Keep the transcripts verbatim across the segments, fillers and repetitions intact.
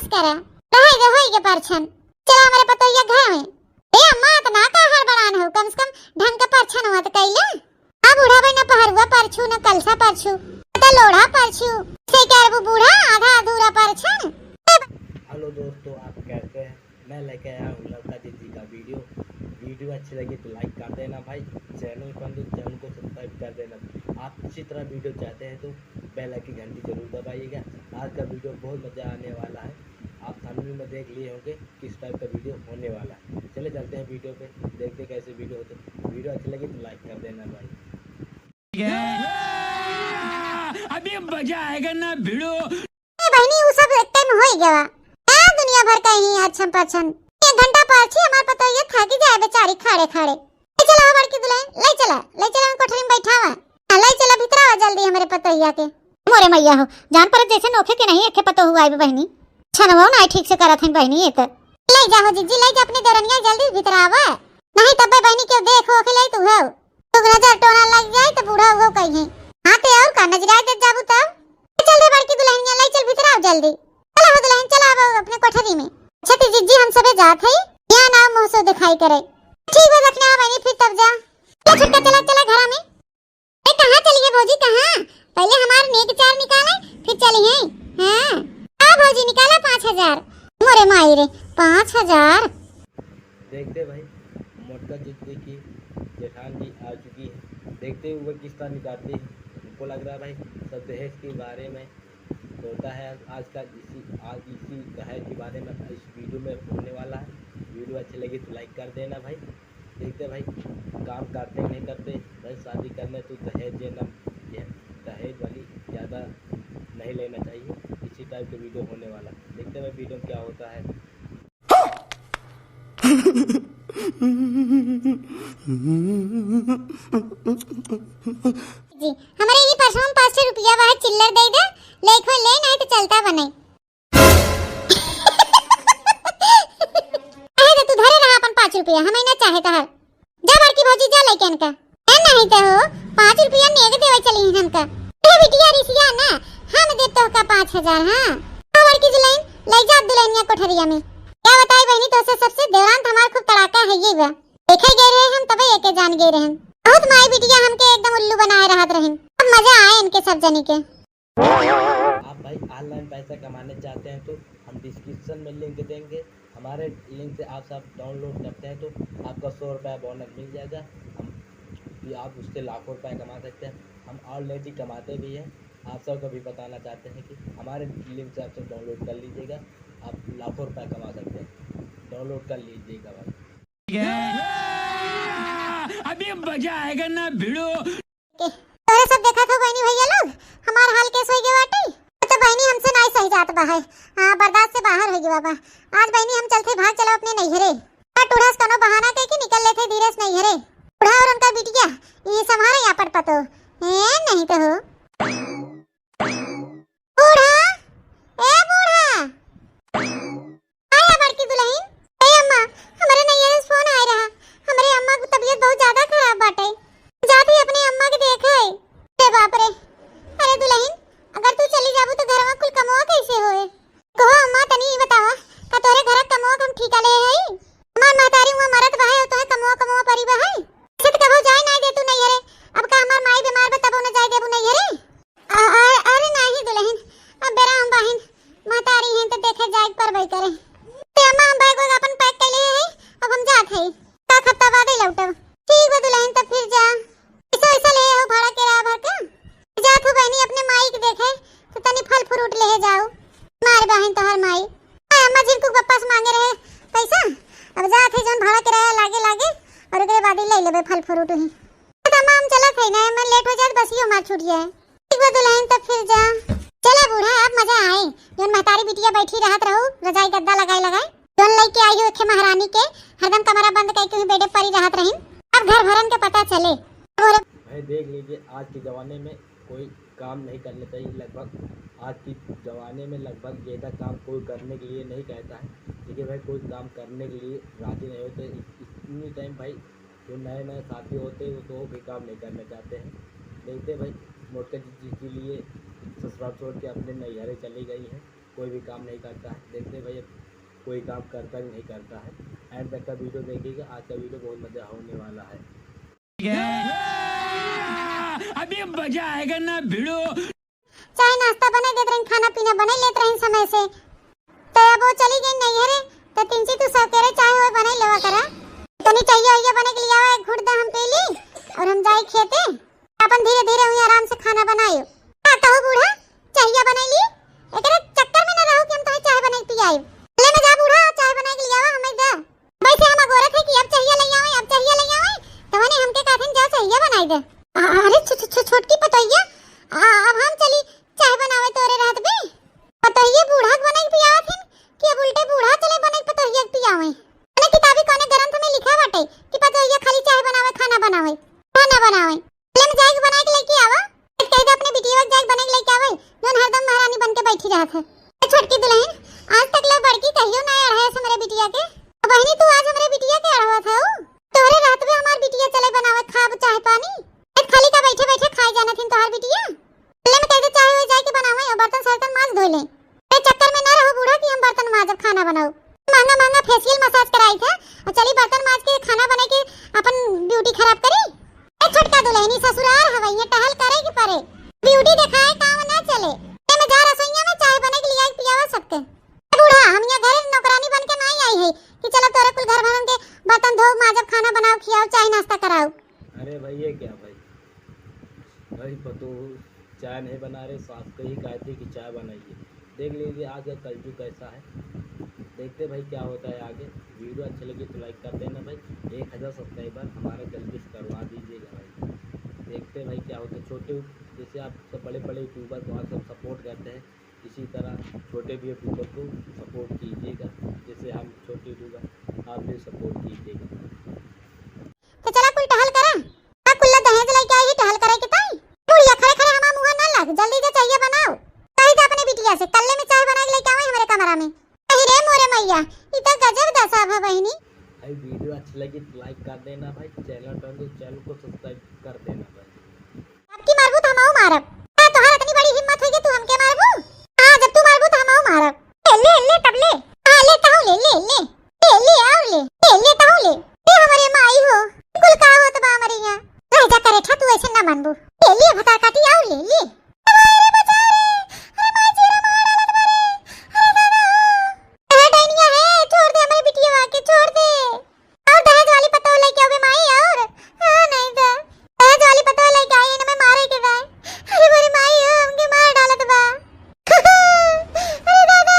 करा। रहे दे, होई गे परछन। चला हमरे पतोहिया घर में। ए अम्मा, इतना का हड़बड़ान हो, कम से कम ढंग के परछन हुआ तो कैले। आ बूढ़ा भाई, ना पहरुआ परछू, ना कलसा परछू, तो लोढ़ा परछू। से करबू बूढ़ा, आधा अधूरा परछन। हेलो दोस्तों, आप कैसे हैं? मैं लेके आया हूँ ललका जिज्जी का वीडियो। वीडियो अच्छी लगी तो लाइक कर देना भाई, चैनल पर तो चैनल को सब्सक्राइब कर देना। आप इसी तरह वीडियो चाहते हैं तो बेल आइकन घंटी जरूर दबाइएगा। आज का वीडियो बहुत मज़ा आने वाला है, आप थंबनेल में देख लिए होंगे किस टाइप का वीडियो होने वाला है। चले चलते हैं वीडियो पे, देखते हैं कैसे वीडियो होते हैं। वीडियो अच्छी लगी तो लाइक कर देना भाई। अभी मजा आएगा ना भिड़ो। ए बहिनी, उ सब एक टाइम होई गवा। का दुनिया भर का ही अच्छम पछम। एक घंटा पाछी हमार पतोहिया थाकी जाए बेचारी खड़े खड़े। ले चला हो बड़की दुल्हन, ले चला, ले चला हम कोठरी में बैठावा। हाँ, ले चला भीतरावा जल्दी हमरे पतोहिया के। मोरे मैया हो, जान परत जैसे नोखे के नहीं एके पतोहू आइबे बहिनी। छनवो नाई ठीक से करत हन बहिनी ये त। ले जा हो जिज्जी, ले जा अपने देवरनिया जल्दी भीतरावा। नहीं तब्बे बहिनी केहू देख हो के ले तू हो। तो नजर टोना लग जाए तो बूढ़ा उहो कही है। हाँ ते और का नजरिया देत जाबू तब? चल रे बड़की दुल्हनिया, ले चल भीतराव जल्दी। चला हो दुल्हन, चला अब अपने कोठरी में। अच्छा ती जिज्जी हम सबे जात है, यहाँ ना मुँह से दिखाई करे। ठीक बा दखना बहिनी, फिर तब जा। चला छोटका, चला, चला घरा में। ए कहाँ चली है भौजी, कहाँ? पहले हमार नेग चार निकाले, फिर चली है। हाँ। आ भौजी निकाला पाँच हजार। मोरे माई रे, पाँच हजार। देखते भाई, मोटका जिज्जी की जेठान जी आ चुकी है। देखते हुए किस्ता निकालती है। हमको लग रहा है भाई, सब दहेज के बारे में होता है आजकल। इसी, आज इसी दहेज के बारे में इस वीडियो में होने वाला है। वीडियो अच्छी लगी तो लाइक कर देना भाई। देखते हैं भाई, काम करते नहीं करते भाई, शादी करने तो दहेज ये ना, ये दहेज वाली ज़्यादा नहीं लेना चाहिए। इसी टाइप के वीडियो होने वाला है। देखते हैं भाई वीडियो में क्या होता है। जी, हमरे ई पर्सवा में पाँच सौ रुपया बा, चिल्लर दे दे, लेखो ले, नहीं तो चलता बने। अहे दे, तू धरे रहा अपन पाँच रुपया, हमें ना चाहे तहार। जा बड़की भौजी, जा लेके इनका। ए, नहीं तो हो, पाँच रुपया नेग देवे चली हमका। ए बिटिया रिसिया ना, हम दे तोहका पाँच हजार, हाँ। आ बड़की दुल्हन, ले जा दुल्हनिया कोठरिया में। क्या बताई बहिनी, तोसे सबसे देवरान तो हमार खूब तड़ाका है ये बा। देखे गए रहे हम, तबे एके जान गए रहन। बहुत माई बिटिया हमके एकदम उल्लू बनाए रहत रहन। अब मजा आए इनके सब जनी के। आप भाई ऑनलाइन पैसा कमाने चाहते हैं तो हम डिस्क्रिप्शन में लिंक देंगे, हमारे लिंक से आप सब डाउनलोड करते हैं तो आपका सौ रुपया बोनस मिल जाएगा। हम भी, आप उससे लाखों रुपया कमा सकते हैं। हम ऑलरेडी कमाते भी हैं। आप सबको भी बताना चाहते हैं कि हमारे लिंक से आप सब डाउनलोड कर लीजिएगा, आप लाखों रुपया कमा सकते हैं। डाउनलोड कर लीजिएगा भाई। अभी मजा आएगा ना भिड़ो। के, तोरे सब देखत हो बहिनी भैया लोग, हमार हाल कैसे हो गया बाटे? तो बहिनी हमसे नाई सही जात बा है। हाँ, बर्दाश्त से बाहर हो गया बा। आज बहिनी हम चलते भाग चलो अपने नैहरे। आ टूढ़स कनो बहाना कह के निकल लेते धीरे से नैहरे। बूढ़ा और उनका बिटिया, ये संभारे यहाँ पर पतो। ए, नहीं तो हो। बूढ़ा, ए बूढ़ा। आया बड़की दुल्हन। ए अम्मा, हमरे नैहरे से फोन आए रहा। हमरे अम्मा की तबीयत बहुत ज्यादा खराब बाटे। जाती अपने अम्मा के देखे। अरे बाप रे। अरे दुल्हन, अगर तू चली जाबू तो घरवा कुल कमवा कैसे होए? कहो अम्मा, तनी ई बतावा, का तोरे घर कमवा हम ठीका ले हई? हमार महतारी हुआ मरत बा है और तोहे कमवा, कमवा परी बा है? से तो कबो जाए नाई दे तू नैहरे। अब का हमार माई बीमार बा तबो न जाए देबू नैहरे? अ-, अ-, अरे नाही दुल्हन, अब बेरा हम बाहिन, महतारी हैं तो देखे जाए के परबे करे। ते अम्मा, हम बैग वैग अपन पैक कर लिए है, अब हम जात है। एक हफ्ता बाद ही लौटब। ठीक बा दुल्हन, तब फिर जा। पैसा वैसा ले हो भाड़ा किराया भर का? जात हो बहनी अपने माई के देखे, तो तनी फल फ्रूट ले जाओ। मार बाहिन तोहर माई। आ, अम्मा जिनको पप्पा से मांगे रहे पैसा, अब जात है जौन भाड़ा किराया लागे लागे, और ओकरे बाद ही ले लेबे फल फ्रूट ही। तो अम्मा हम चलत है ना, मैं लेट हो जात, बस यो हमार छूट जाए। ठीक बा दुल्हन, तब फिर जा। चला बूढ़ा, अब मजा आए। जौन महतारी बिटिया बैठी रहत रहू, रजाई गद्दा लगाए लगाए। जौन लइके आई हो एखे महारानी के, हरदम कमरा बंद करके वहीं बेडे परी रहत रहिन। अब घर भरन के पता चले। बोले, भाई देख लीजिए, आज के ज़माने में कोई काम नहीं करना चाहिए। लगभग आज के ज़माने में लगभग ज़्यादा काम कोई करने के लिए नहीं कहता है। देखिए भाई, कोई काम करने के लिए राजी नहीं होते। इत-, इतनी टाइम भाई जो नए नए साथी होते हैं, वो तो भी काम नहीं करना चाहते हैं। देखते हैं भाई, मोटका जी, जी के लिए ससुराल छोड़ के अपने नैहरे चली गई हैं। कोई भी काम नहीं करता है। देखते हैं भैया, कोई काम करता भी नहीं करता है। End तक का video देखिएगा, आज का video बहुत मज़ा होने वाला है। अभी मजा आएगा ना भिड़ो। चाय नाश्ता बनाई देत रहिन, खाना पीना बनाई लेत रहिन समय से। त अब वो चली गई नैहरे, त तिनची तू सकेरे चाय वाय बनाई लेवा करा। तनी चाय वाय बनाई के लियावा, एक घूँट दा हम पी ली और हम जाई खेते। अपन धीरे धीरे हुई आराम से खाना बनायो। का कहू बूढ़ा, चाय वाय बनाई ली, एकरे चक्कर में न रहो कि हम तोहे चाय बनाई के पियाई। ले में जा बूढ़ा, चाय बनाई के लियावा हमें दे। वैसे हम अगोरत है कि अब चाय वाय ले आवे, अब चाय वाय ले आवे, तवने हमके कहथिन जा चाय वाय बनाई दे। अरे छु-, छु-, छु-, छोटकी पतोहिया, आ, अब हम चली चाय बनावे तोरे रहत बे? पतोहिया बूढ़ा के बनाई के पियावत हिन कि अब उल्टे बूढ़ा चले बनाई के पतोहिया के पियावे? कौने किताबी कौने ग्रंथ में लिखा बाटे कि पतोहिया खाली चाय बनावे, खाना बनावे, खाना बनावे? ले में जाए के बनाए के लेके आवा। कह दे अपने बिटिया के जाए के बनाए के लेके आवे, जौन हरदम महारानी बन के बैठी रहत है। ए छोटकी दुल्हन, आज तक ले बड़की कहियो ना अढ़ायस हमरे बिटिया के। अब बहिनी तू आज हमरे बिटिया के अढ़ावत हऊ? तोरे रहत में हमार बिटिया चले बनावे खाब चाय पानी। आज खाली का बैठे बैठे खाए जानत हिन तोहार बिटिया? ले में कह दे चाय हो जाए के बनावे और बर्तन सर्तन माज धो ले। ए चक्कर में ना रहो बूढ़ा कि हम बर्तन माजब खाना बनाओ। महंगा महंगा facial massage कराई थे और चली बर्तन माज के खाना बनाई के अपन beauty खराब करी। ए छोटका दुल्हनी ससुरार हवे, ये टहल करे के परे, beauty देखाए काम ना चले। ए में जा रसोइया में चाय बने के लिया पियावा सबके। ए बूढ़ा, हम यहाँ घरे नौकरानी बन के नहीं आई है कि चलो तोरे कुल घर भरन के बर्तन धो, माजब, खाना बनाओ, खियाओ, चाय नाश्ता कराओ। अरे भाई, ये क्या भाई, भाई पतोह चाय नहीं बना रहे, सास को ही कहती कि चाय बनाइए। देख लीजिए आज का कलयुग कैसा है। देखते भाई क्या होता है आगे। Video अच्छी लगी तो like कर देना भाई। एक हज़ार subscriber हमारा जल्दी से करवा दीजिएगा भाई। देखते भाई क्या होता है। छोटे, जैसे आप सब बड़े बड़े YouTuber को आप सब support करते हैं, इसी तरह छोटे भी YouTuber को support कीजिएगा, जैसे हम छोटे YouTuber आप भी support कीजिएगा। तो चला कुल टहल करा। का कुल्ला दहेज लेके आई ही टहल करे के ताई? बुढ़िया खड़े खड़े हमार मुँह ना लग, जल्दी से चाय वाय बनाओ। कही दे अपने बिटिया से, कल्ले में चाय बना के लेके आवे हमरे कमरा में। अहि रे मोरे मैया, ई त गजब दशा भा बहिनी। भाई video अच्छी लगी तो like कर देना भाई, channel पर तो channel को subscribe कर देना भाई। अब की मारबू तो हमहू मारब। का तोहार इतनी बड़ी हिम्मत होई कि तू हमके मारबू? हाँ, जब तू मारबू तो हमहू मारब। ले, ले, ले, तब ले। हाँ, ले, तहू ले, ले, ले। ले, ले, और ले। ले, ले, तहू ले। ए, हमरे माई हो। कुल का होत बा हमरे यहाँ? रह जा करे, ठा, तू ऐसे ना मानबू। ले, ले, भतार काटी, और ले, ले। अरे बचाओ रे। अरे माई, चीरा मार डालत बा रे। अरे दादा हो। अरे डैनिया है, छोड़ दे हमरे बिटिया के, छोड़ दे। और दहेज वाली पतोह लेके आओगे माई, और? हाँ, नहीं तो। दहेज वाली पतोह लेके आई, इनमें मारे के बा। अरे मोरे माई हो, हमके मार डालत बा। अरे दादा।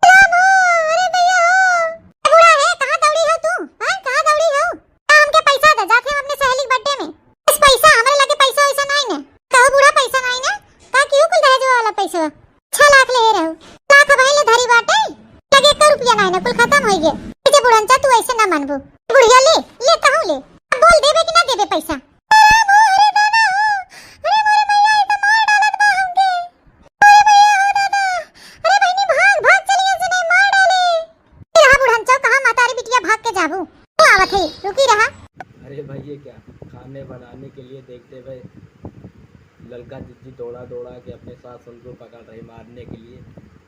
राम हो, अरे भैया हो। बूढ़ा है, कहाँ दौड़ी हो तू? हाँ, कहाँ दौड़ी हो? आ, हमके पैसा दे, जाते हम अपने सहेली के birthday में। बस पैसा, हमरे लगे पैसा वैसा नाई ना। कहो बूढ़ा, पैसा नाई ना? का कियो कुल दहेज वाला पैसा? छह लाख ले रहू। लाख भाई ले धरी बाटे, लगे एको रुपया नाई ना, कुल खतम होई गए। पीछे बुढ़नचा, तू ऐसे ना मानबू। बुढ़िया ले, ले तहू ले। अब बोल देबे कि ना देबे पैसा? अरे मोरे दादा हो, अरे मोरे मैया, ई त मार डालत बा हमके। अरे मैया हो दादा, अरे बहिनी भाग, भाग चलिए से नहीं मार डाले। ए रहा बुढ़नचा, कहाँ महतारी बिटिया भाग के जाबू? वो आवत है, रुकी रहा। अरे भाई, ये क्या खाने बनाने के लिए देखते भाई ललका जिज्जी दौड़ा दौड़ा के अपने सास ससुर को पकड़ रही मारने के लिए।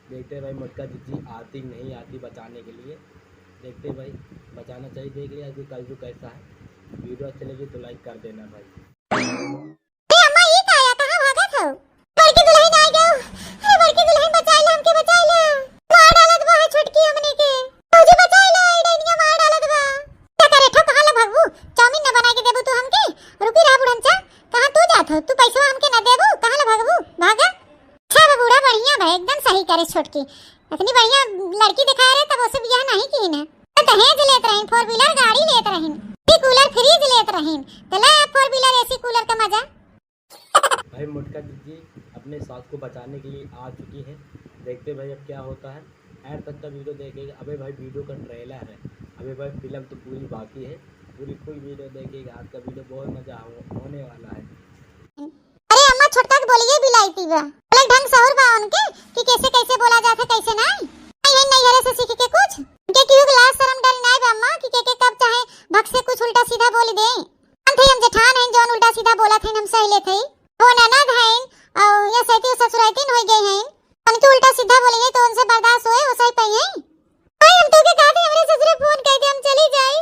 देखते भाई मोटका जिज्जी आती नहीं आती बचाने के लिए। देखते भाई बचाना चाहिए। देख लिया कि कलयुग कैसा है। Video अच्छी लगी तो like कर देना भाई। ए अम्मा, ई का या कहाँ भागत हो? बड़की दुल्हन आ गयो। अरे बड़की दुल्हन, बचाई ला हमके, बचाई ला। मार डालत बा है छोटकी हमने के। भौजी बचाई ला, ई डैनिया मार डालत बा। का करे ठो, कहाँ ला भागबू? चाउमीन न बना के देबू तू हमके? रुकी रहा बुढ़नचा, कहाँ तू जात हो? तू पैसवा हमके न देबू, कहाँ ला भागबू? भागा। अच्छा बा बूढ़ा, बढ़िया बा, एकदम सही करे छोटकी। इतनी बढ़िया लड़की दिखाए रहे तब ओसे बियाह नहीं की ना। तो दहेज लेत रही, four wheeler गाड़ी लेत रही, cooler fridge लेत रही, तो ले four wheeler AC cooler का मजा। भाई मोटका जिज्जी अपने सास को बचाने के लिए आ चुकी है। देखते भाई अब क्या होता है, end तक का video देखेगा। अबे भाई video का trailer है, अबे भाई film तो पूरी बाकी है, पूरी full video देखेगा। आज का video बहुत मजा हो-, होने वाला है। अरे अम्मा, छोटका के बोलिए बिलाइती बा, अलग ढंग सहूर बा उनके कि कैसे कैसे बोला जाता, कैसे नहीं। नहीं है नैहरे से सीख के कुछ, उनके क्यों लाज शर्म डर नहीं बा अम्मा कि के, के कब चाहे भक से कुछ उल्टा सीधा बोल दे। हम थे, हम जेठान हैं, जौन उल्टा सीधा बोला थे, हम सह लेते हैं। वो ननद हैं, और ये सैती ससुराइतिन हो गए हैं, उनके उल्टा सीधा बोलेंगे बर्दाश्त होए, वो सही पई है। भाई, हम तोके कहते हमरे ससुरे फोन कइ दे, हम चली जाई।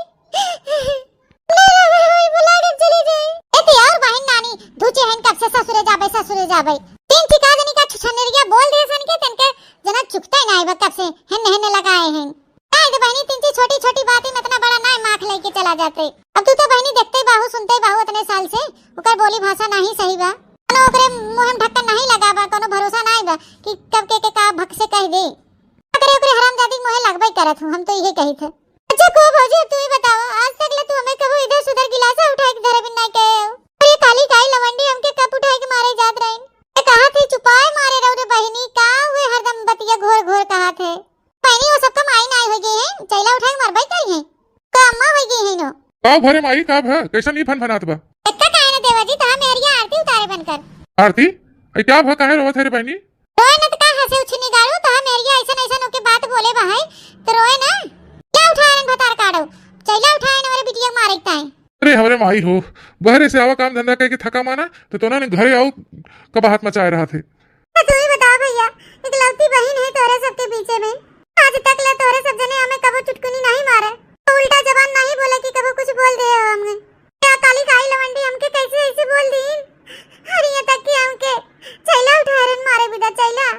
ना, ना, भाई, भाई, बुला दे, चली जाई। ए, ते और बहिन नानी, धुचे हन कब से ससुरे जाबे, ससुरे जाबे। तीन ठिका जनी का छुछनेरिया बोल दे सन के, तनके जना चुकते ना आइबा कब से, हेन्ने, हेन्ने लगाए हैं। काहे दे बहिनी, तिनची छोटी छोटी बात में इतना बड़ा नाय माख लेके चला जाते। अब तू तो बहिनी देखते बाहू, सुनते बाहू इतने साल से, ओकर बोली भाषा नाही सही बा। कोनो ओकरे मुँह में ढक्कन नाही लगा बा, कोनो भरोसा नाही बा कि कब के, के का भक से कह दे। ओकरे, ओकरे हरामजादी मोहे लगबे करत हूँ, हम तो इहे कही थे। अच्छा को भौजी, अब तू ही बताओ, आज तक ले तू हमें कबो इधर सुधर गिलासा उठाए के धरे बिन ना कहे हो। अरे काली काई लवंडी हमके कब उठाए के मारे जात रही। ए, कहा थे चुपाए मारे रहो रे बहिनी, का हुए हरदम बतिया घोर घोर कहा थे। बहिनी, वो सब तो माई नाई हो गई है, चैला उठाए के मरबे करी है। का अम्मा हो गई है नो? का भरे माई, का भ-, कैसन ई फनफनात बा? इतना काहे न देवा जी, तहा मेहरिया आरती उतारे बनकर। आरती? ऐ का भ, काहे रोवत है रे बहिनी? रोए न त का हंसे उछिनी गाड़ू, तहा मेहरिया ऐसन ऐसन ओके बात बोले बा है, तो रोए ना। क्या उठाए न भतार काड़ो? चैला उठाए न वाले बिटिया मारे ताई। अरे हमरे माई हो, बहरे से आवा काम धंधा करके थका माना, तो तोना ने घरे आऊ कबा हाथ मचाए रहा थे। तो तू ही बताओ भैया, इकलौती बहिन है तोहरे सबके बीचे में, आज तक ले तोहरे सब जने हमें कबो चुटकुनी नहीं मारे, तो उल्टा जबान नहीं बोले कि कबो कुछ बोल दे हो हमने। क्या काली काई लवंडी हमके कैसे ऐसे बोल दी? अरे ये तक कि हमके चैला उठाए रन मारे बिदा चैला।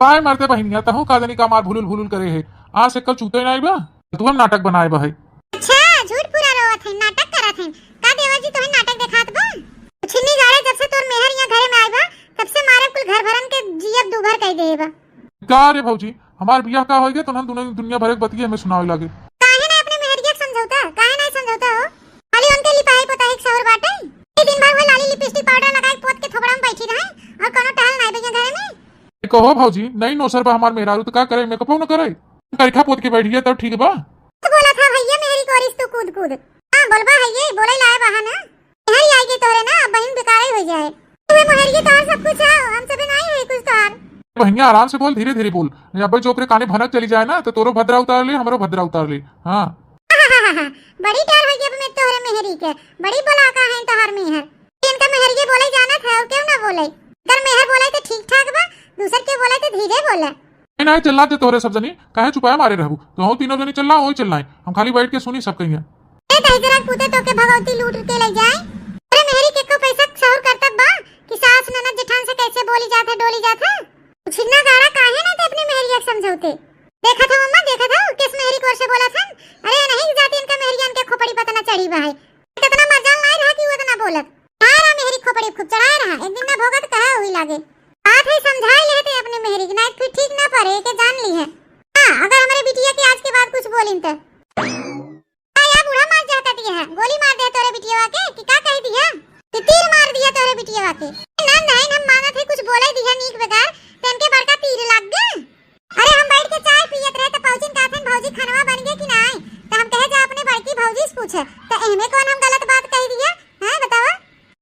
काय मरते बहिनिया, तहु का जनी का मार भुलुल भुलुल करे है, आज से कल चूते नहीं बा। तू हम नाटक बनाए बा है। अच्छा, झूठ पूरा रोवत है, नाटक करत है। का देवर जी तोहे नाटक देखात बा? छिन्नी गाड़े जब से तोर मेहर यहाँ घरे में आए बा, तब से मारे कुल घर भरन के जियब दूभर कई दे बा। का रे भौजी, हमार बियाह का होई गे, तो हम दुनिया, दुनिया भर के बतिये हमें सुनावे लागे। काहे ना अपने मेहरिया के समझौता, काहे ना समझौता हो? खाली उनके लिपाई पोताई के शौर बाटे। ये दिन भर वो लाली लिपस्टिक पाउडर लगाए पोत के थोबड़ा में बैठी रहे और कोनो टहल नहीं बइया घरे में। ए, कहो भौजी, नई नौसर बा हमार मेहरारू, तो का करे, मेकअपो न करे, करिखा पोत के बैठ गया तब ठीक बा। तो बोला था भैया मेहरी कोरिस तू कूद कूद। हाँ, बोलबा है ये, बोले लाए बहा ना। मेहरी आई गई तोरे ना, बहिन बेकारे हो जाए। तुम्हें मोहरिए तोहार सब कुछ है, हम सबे नहीं है कुछ तोहार। बहिनिया आराम से बोल, धीरे धीरे बोल, नहीं अब्बे जो ओकरे काने भनक चली जाए ना, तो तोरो भद्रा उतार ले, हमरो भद्रा उतार ले। हाँ। बड़ी डर हो गई अब मैं तोहरे मेहरी के, बड़ी बोला का है तोहार मेहर। इनका मेहर के बोले जानत है, और क्यों ना बोले? अगर मेहर बोले तो ठीक ठाक बा, दूसर के बोले तो धीरे बोले। नहीं, नहीं, चिल्ला दे तोहरे सब जनी, काहे चुपाए मारे रहबू? तो हम तीनों जनी चिल्ला, वही चिल्लाए, हम खाली बैठ के सुनी सब कहिया। ए दहिजरा पूते तो के भगवती लूट के ले जाए। अरे मेहरी के को पैसा सहूर करता बा कि सास ननद जेठान से कैसे बोली जात है, डोली जात है। छिन्ना गाड़ा काहे ना ते अपने मेहरिया के समझौते? देखत हो अम्मा, देखत हो, किस मेहरी कोर से बोला था? अरे नहीं जाती इनका मेहरिया इनके खोपड़ी पतना चढ़ी बा है। इतना मजाल नहीं रहा कि वो इतना बोलत। हाँ रा मेहरी खोपड़ी खूब चढ़ाए रहा, एक दिन ना भोगत कहा हुई लागे। बात है समझाए लेते अपने मेहरी के, नहीं फिर ठीक ना पड़े, के जान ली है। हाँ, अगर हमारे बिटिया के आज के बाद कुछ बोलिन तो। का या बूढ़ा मार चाहता दिया है, गोली मार दे तोरे बिटिया के, कि का कह दिया? कि तीर मार दिया तोरे बिटिया के। नंद है, हम मानत है कुछ बोले दिया नीक बेकार, तो इनके बड़का तीर लग गए। अरे हम बैठ के चाय पियत रहे तो पौजिन कहथन भौजी खनवा बन गए कि नाई, तो हम कहे जा अपने बड़की भौजी से पूछे, तो एहमे कौन हम गलत बात कह दिया? हैं बतावा,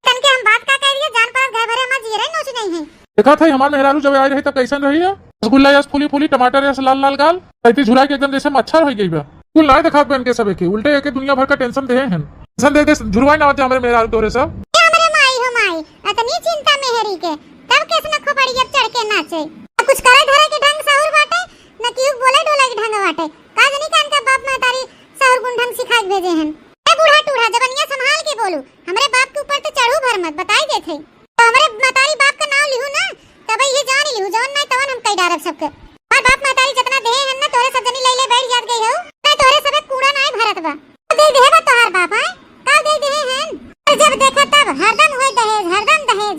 तन के हम बात का कह दिया, जान पड़त घर भरे हमार जियरे नोच नहीं है। देखा था हमार मेहरारू जब आए रही तो कैसन रही है, रसगुल्ला यस फूली फूली, टमाटर यस लाल लाल गाल, कैती झुरा के एकदम जैसे मच्छर हो गई बा। कुल ना देखात बन के सबे के, उल्टे एके दुनिया भर का टेंशन दे हैं। टेंशन दे दे झुरवाई ना होते हमारे मेहरारू तोरे सब। ए हमरे माई हो माई, अतनी चिंता मेहरी के, तब केस न खोपड़ी अब चढ़ के नाचे। न कुछ करे धरे के ढंग सहूर बाटे, न केहू बोले डोले के ढंग बाटे। का जनी कान का बाप महतारी सहूर गुण ढंग सिखा के भेजे हन। ए बूढ़ा टूढ़ा, जबनिया संभाल के बोलू, हमरे बाप के ऊपर तो चढ़ू भर मत, बताई देत है। तो हमरे महतारी बाप का नाव लिहू ना, तब ये जान लिहू, जवन नहीं तवन हम कई डारब सबके। हमार बाप महतारी जितना देहे हन ना, तोरे सब जनी ले ले बैठ जात गई हो, ना तोरे सबे कूड़ा नाय भरत बा। दे देहे बा तोहार बाप, आय? का दे देहे हन? जब देखा तब हरदम होए दहेज, हरदम दहेज,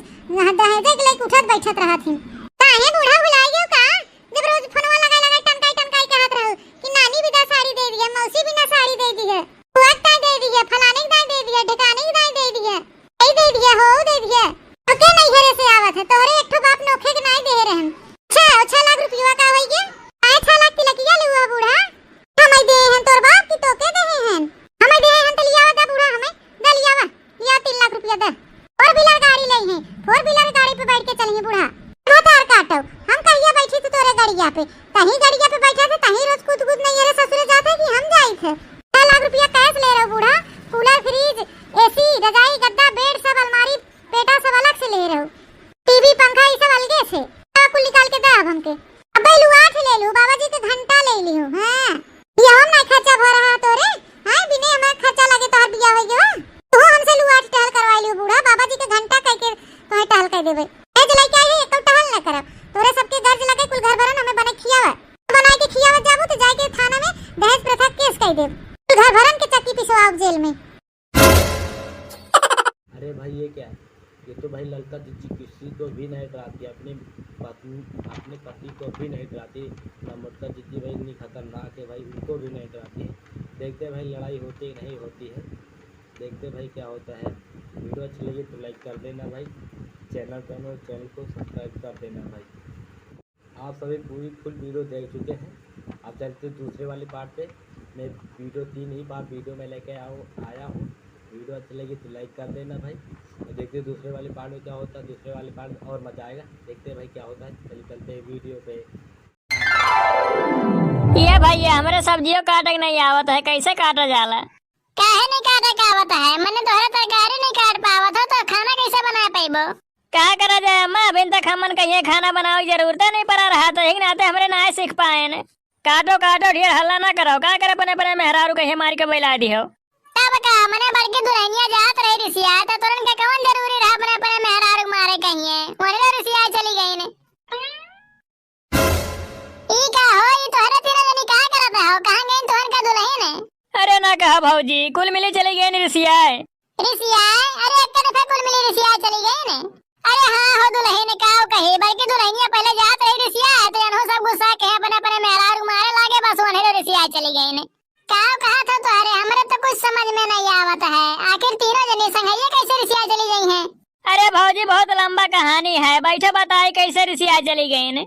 दहेजे के लेके उठत बैठत रहत ही। काहे बूढ़ा भुलाइ गयो का? जब रोज फोनवा लगाई लगाई टनकाई टनकाई कहत रहो कि नानी बिना साड़ी दे दिया, मौसी बिना साड़ी दे दी है, फुआ के दाई दे दी है, फलाने के दाई दे दी है, ढिकाने के दाई दे दी है, यही दे दिया हो, दे दिया। तो के नहीं घरे से आवत है, तोहरे एक ठो बाप नोखे के नाई दे रहन। अच्छा, छह लाख रुपया का होई गया? आए छह लाख तिलकिया लुआ बूढ़ा? हमें दे हैं तोर बाप की तोके दे हैं? हमें दे हैं तो लियावा दा बूढ़ा, हमें दा लियावा, लिया तीन लाख रुपया दा। Four wheeler गाड़ी ले हैं, four wheeler गाड़ी पे बैठ के चलिए बूढ़ा। भतार काटो, हम कहिया बैठी थे तोरे गड़िया पे, तही गड़िया पे बैठा थे, तही रोज कूद कूद नहीं रे ससुरे जाते कि हम जाई थे। छह लाख रुपया cash ले रहो बूढ़ा, cooler, fridge, AC, रजाई, गद्दा, bed सब, अलमारी, पेटा सब अलग से ले रहो। टीवी, पंखा, ई सब अलगे से। का कुल निकाल के दे अब हमके। अब्बे लू आठ ले लू, बाबा कह देब। तू घर भरन के चक्की पिसवाओ जेल में। अरे भाई, ये क्या है? ये तो भाई ललका जिज्जी किसी को भी नहीं डराती, अपनी पत्नी, अपने पति को भी नहीं डराती। ना मोटका जिज्जी भाई इतनी खतरनाक है भाई, उनको भी नहीं डराती है। देखते हैं भाई, लड़ाई होती है, नहीं होती है, देखते हैं भाई क्या होता है। वीडियो अच्छी लगी तो लाइक कर देना भाई, चैनल पर हो, चैनल को सब्सक्राइब कर देना भाई। आप सभी पूरी फुल वीडियो देख चुके हैं। अब चलते हैं दूसरे वाले पार्ट पे। मैं वीडियो तीन ही पार्ट वीडियो में लेके आऊँ आया हूँ। वीडियो अच्छी लगी तो लाइक कर देना भाई, और देखते हैं दूसरे वाले पार्ट में क्या होता है। दूसरे वाले पार्ट में और मज़ा आएगा। देखते हैं भाई क्या होता है। चलिए चलते हैं वीडियो पे। ये भाई, ये हमरे सब्जियों काटे के नहीं आवत है, कैसे काटा जाला? काहे नहीं काटे के आवत है? मने तोहरे तरकारी नहीं काट पावत हो तो खाना कैसे बना पैबो? का करा जाए अम्मा, अभी तक हमन कहिए खाना बनावे की जरूरते नहीं पड़ा रहा, तो यही नाते हमरे ना सीख पाए ने। काटो काटो, ढेर हल्ला ना करो, का करे अपने अपने मेहरारू कहिए मार के बैला दिहो। तब का, मने बड़की दुल्हनिया जात रही रिसिया, तो तुरंत के कौन जरूरी रहा अपने अपने मेहरारू मारे कहिए, वही रिसिया चली गई ने। ई का हो, ई तोहरे तीनों जनी का करत हो? कहाँ गईन तोहर का दुल्हन है? अरे ना कहा भौजी, कुल मिली चली गईन रिसियाए। रिसियाए? अरे एक दफे कुल मिली रिसियाए चली गईन। अरे हाँ हो दुल्हन, का कही, बड़की दुल्हनिया पहले जात रही रिसियाए, तो इन्हों सब गुस्सा के अपने अपने मेहरारू मारे लागे, बस वहीं रिसियाए चली गईन। का कहा था तोहरे, हमरे तो कुछ समझ में नहीं आवत है, आखिर तीनों जनी संगैया कैसे रिसियाए चली गई हैं? अरे भौजी, बहुत लंबा कहानी है, बैठो बताई कैसे रिसियाए चली गईन।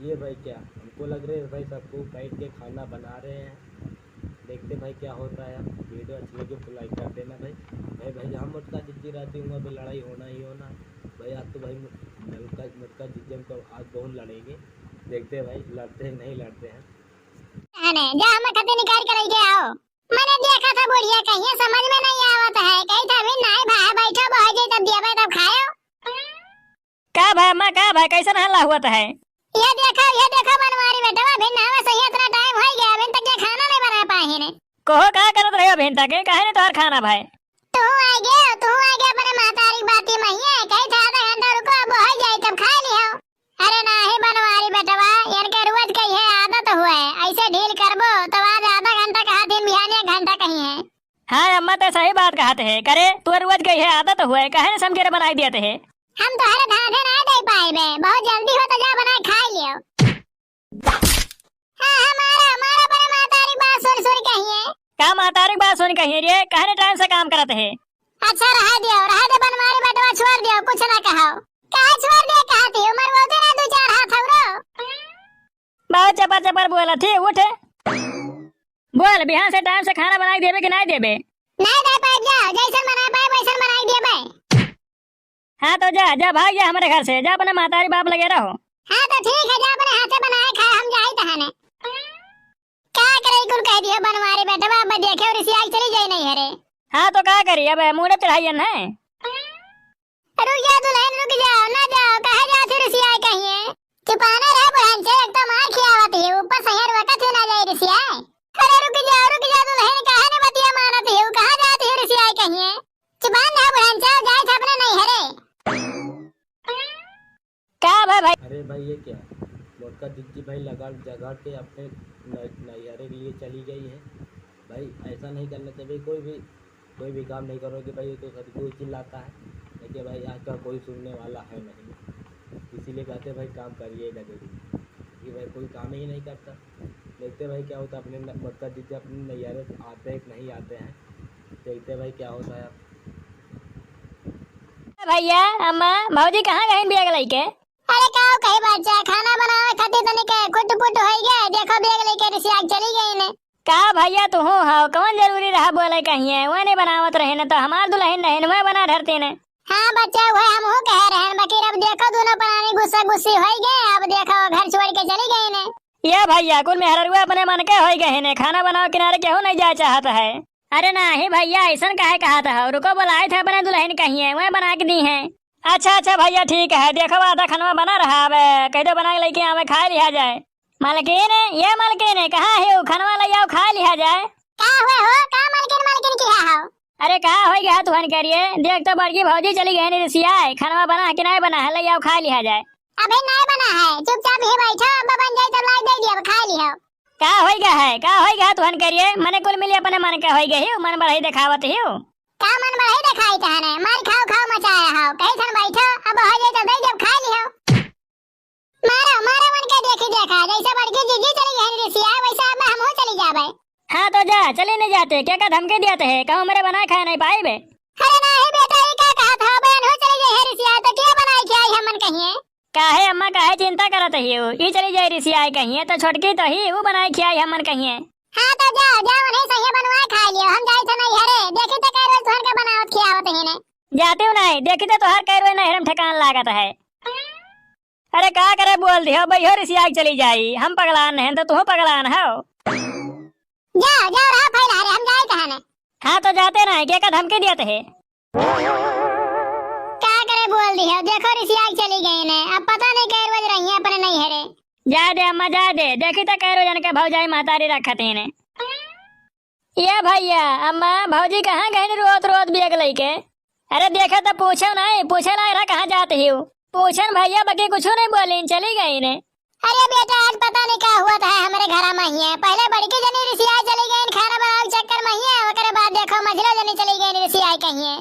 ये भाई क्या, हमको लग रहे हैं भाई सबको बैठ के खाना बना रहे हैं। देखते भाई क्या होता है। वीडियो अच्छी लगी तो लाइक कर देना भाई। भाई, भाई जहाँ मोटका जिज्जी रहती हूँ, वहाँ पे लड़ाई होना ही होना। भाई आज तो भाई मोटका, मोटका जिज्जी हम तो आज बहुत लड़ेंगे। देखते हैं भाई लड़ते हैं नहीं लड़ते हैं। अने जा हम खते निकाल के लेके आओ। मैंने देखा था बुढ़िया कहिए समझ में नहीं आवत है। कही था अभी नाई भाई बैठो बहुत जी तब दिया तब खाओ। का भाई अम्मा, का भाई, कैसन हल्ला हुआ है? ये देखो, ये देखो बनवारी बेटवा, अभी नहावे से ही इतना टाइम हो गया, अभी तक ये खाना नहीं बना पाए हैं ने। कहो का करत रहे अभी तक, काहे नहीं तोहर खाना भाई? तू आ गया, तू आ गया अपने महतारी की बाती में, ये कही था आधा घंटा रुको, अब हो जाए तब खा लियो। अरे नाही बनवारी बेटवा, इनके रोज के ये आदत हुए, ऐसे ढील करबो तो आज आधा घंटा कहा दिन बिहान एक घंटा कही है। हाँ अम्मा, ते सही बात कहत है। करे, तू रोज के ये आदत हुए, काहे न समझे रे बनाई दियत है। हम तोहरे धाधे ना दे पाएबे, बहुत जल्दी हो तो जा बनाए खा लियो। हाँ, हाँ, मारा, मारा अपने महतारी बात सुन सुन कहिए। का महतारी बात सुन कहिए रे, काहे न टाइम से काम करत है? अच्छा रहा दियो, रहा दे बनवारी बेटवा छोड़ दियो, कुछ ना कहो। काहे छोड़ दे कहती, उम्र बोलते ना दो चार हाथ औरो। बहुत चपर चपर बोलत है, उठ। बोल, बिहान से टाइम से खाना बनाई देबे कि नहीं देबे? नहीं दे पाए, जा, जैसन बनाए पाए वैसन बनाई देबे। हाँ तो जा, जा भाग जा हमरे घर से, जा अपने महतारी बाप लगे रहो। हाँ तो ठीक है, जा अपने हाथे बनाए खाए, हम जाई तहाने। का करे कुल कह दियो बनवारी बेटवा, अब देखे और रिसियाई चली जाई नहीं हरे। हाँ तो का करी, अब मूड़े चढ़ाइयन है। रुक जा दुल्हन, रुक जाओ, ना जाओ, कहाँ जात ही रिसियाई कहिए? चुपाना रहे बुढ़न से, एक तो मार खियावत ही, ऊपर से हेर वकत ही ना जाई रिसियाई। अरे रुक जाओ, रुक जाओ दुल्हन, काहे ने बतिया मानत ही, कहाँ जात ही रिसियाई कहिए? चुपान रहे बुढ़न से, जाए थे अपने नहीं हरे। का भाई, भाई? अरे भाई, ये क्या? मोटका जिज्जी भाई लगा जगह के अपने न-, नैहरे के लिए चली गई है। भाई, ऐसा नहीं करना चाहिए। कोई भी, कोई भी काम नहीं करो कि भाई, ये तो सभी कोई चिल्लाता है, लेकिन भाई, आजकल कोई सुनने वाला है नहीं। इसीलिए कहते हैं, भाई, काम करिएगा जरूर, कि भाई, कोई काम ही नहीं करता। देखते हैं भाई, क्या होता है। अपने न-, मोटका जिज्जी अपने नैहरे आते हैं कि नहीं आते हैं, देखते हैं भाई, क्या होता है अब। भैया, अम्मा, भौजी कहाँ गए बैग लेके? अरे का कही बच्चा, खाना बनावे खातिर तनिक खुट पुट होई गए, देखो बैग लेके रिसिया के चली गई ने। का भैया तू हो, कौन जरूरी रहा बोले कहिए, वह नहीं बनावत रहे न तो हमार दुल्हन नहीं न, वह बना धरती ने। हाँ बच्चा, वह हम हो कह रहे हैं, बाकी अब देखो दोनों प्राणी गुस्सा गुस्सी होई गए, अब देखो घर छोड़ के चली गई ने। ये भैया कुल मेहररुआ अपने मन के होई गए ने, खाना बनावे किनारे केहू नहीं जाए चाहत है। अरे नाही भैया, ऐसन काहे कहत हो? रुको, बोलाए थे अपने दुल्हन कहिए, वह बना के दी है। अच्छा, अच्छा भैया, ठीक है, देखो आधा खनवा बना रहा, अब कह दो बना के लेके आवे, खा लिया जाए। मालकिन, ये मालकिन, कहाँ है वो? खनवा ले आओ, खा लिया जाए। का हुए हो? का मालकिन, मालकिन किहा हो? अरे का हो गया तुहन करिए, देख तो बड़की भौजी चली गई रिसियाए, खनवा बना कि नहीं बना है, ले आओ, खा लिया जाए। अबे नहीं बना है, चुपचाप ही बैठो, अब बन जाए तब लाई दे दिया, अब खा लियो। का होई गा है, का होई गा तुहन करिए? मने कुल मिली अपने मन के होई गए हियो, मन बढ़ई देखावत हियो। का मन बढ़ई देखाई तहने? मार खाओ खाओ मचाया हो। कही थन बैठो, अब हो जाए तो दे जब खा लियो। मारो, मारो मन के देखी देखा, जैसे बड़की जीजी चली गई रिसिया, वैसे अब हमहू चली जाबे। हाँ तो जा, चली नहीं जाते, क्या का धमकी दिया है, कहूँ मेरे बनाए खाए नहीं पाई बे। अरे नाही बेटा, ई का कहत हो, बहन हो चली गई है रिसिया, तो क्या बनाए खाए हमन कहिए? काहे अम्मा, काहे चिंता करत हियो? ई चली जाई रिसियाए कहिए, तो छोटकी तो ही, ऊ बनाए खियाई हमन कहिए। हाँ, तो जाओ, जाओ, उन्हीं सहिए बनवाए खाए लियो। हम जाई थे नैहरे, देखी तो कै रोज तुहन के बनावत खियावत ही ने। जाते हो नहीं, देखी तो तोहर कै रोज नैहरे में ठिकान लागत है। अरे का करे बोल दियो, बैहो रिसियाए चली जाई। हम पगलान नहीं तो तू पगलान हो। जाओ, जाओ, रहो फैला रे, हम जाई कहाँ ने। हाँ, तो जाते नहीं, के का धमकी दियत है? का करे बोल दियो, देखो रिसिया के चली गई ने, अब पता नहीं कै रोज रही है अपने नैहरे। जा दे अम्मा, जा दे, देखी तो कै रोजन के भौजाई महतारी रखत ही ने। ये भैया, अम्मा, भौजी कहाँ गई ने रोत रोत बैग लेके? अरे देखे तो पूछो नहीं, पूछे लाग रहा कहाँ जात ही हो? पूछन भैया, बाकी कुछ नहीं बोली, चली गई ने। अरे बेटा, आज पता नहीं का हुआ था हमरे घरा में ही है। पहले बड़की जनी रिसिया चली गई खाना बनावे के चक्कर में ही है, ओकरे बाद देखो मझलो जनी चली गई रिसिया कहीं है।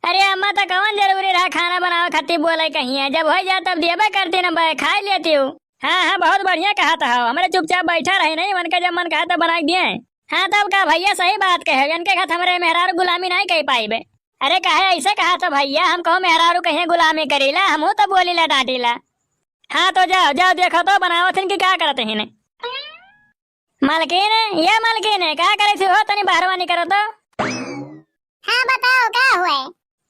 अरे अम्मा, तो कौन जरूरी रहा खाना बनावे खातिर बोले कहीं है? जब हो जाए तब देबे करती ना बे, खाई लेती हूँ। हाँ हाँ, बहुत बढ़िया कहा था, हमरे चुपचाप बैठा रही नहीं, उनका जब मन कहा तब बना के दिए। हाँ तब का भैया, सही बात कहे, इनके खात हमरे मेहरारू गुलामी नहीं कह पाई बे। अरे काहे ऐसे कहा था भैया, हम कहूँ मेहरारू कहीं गुलामी करीला, हमहू तो बोलीला डांटीला। हाँ, तो जाओ, जाओ, देखो तो बनावत हिन कि का करत हिन। मलकिन, ये मलकिन, का करे थी हो? तनी बहरवा निकरो तो। हाँ, बताओ, का हुए?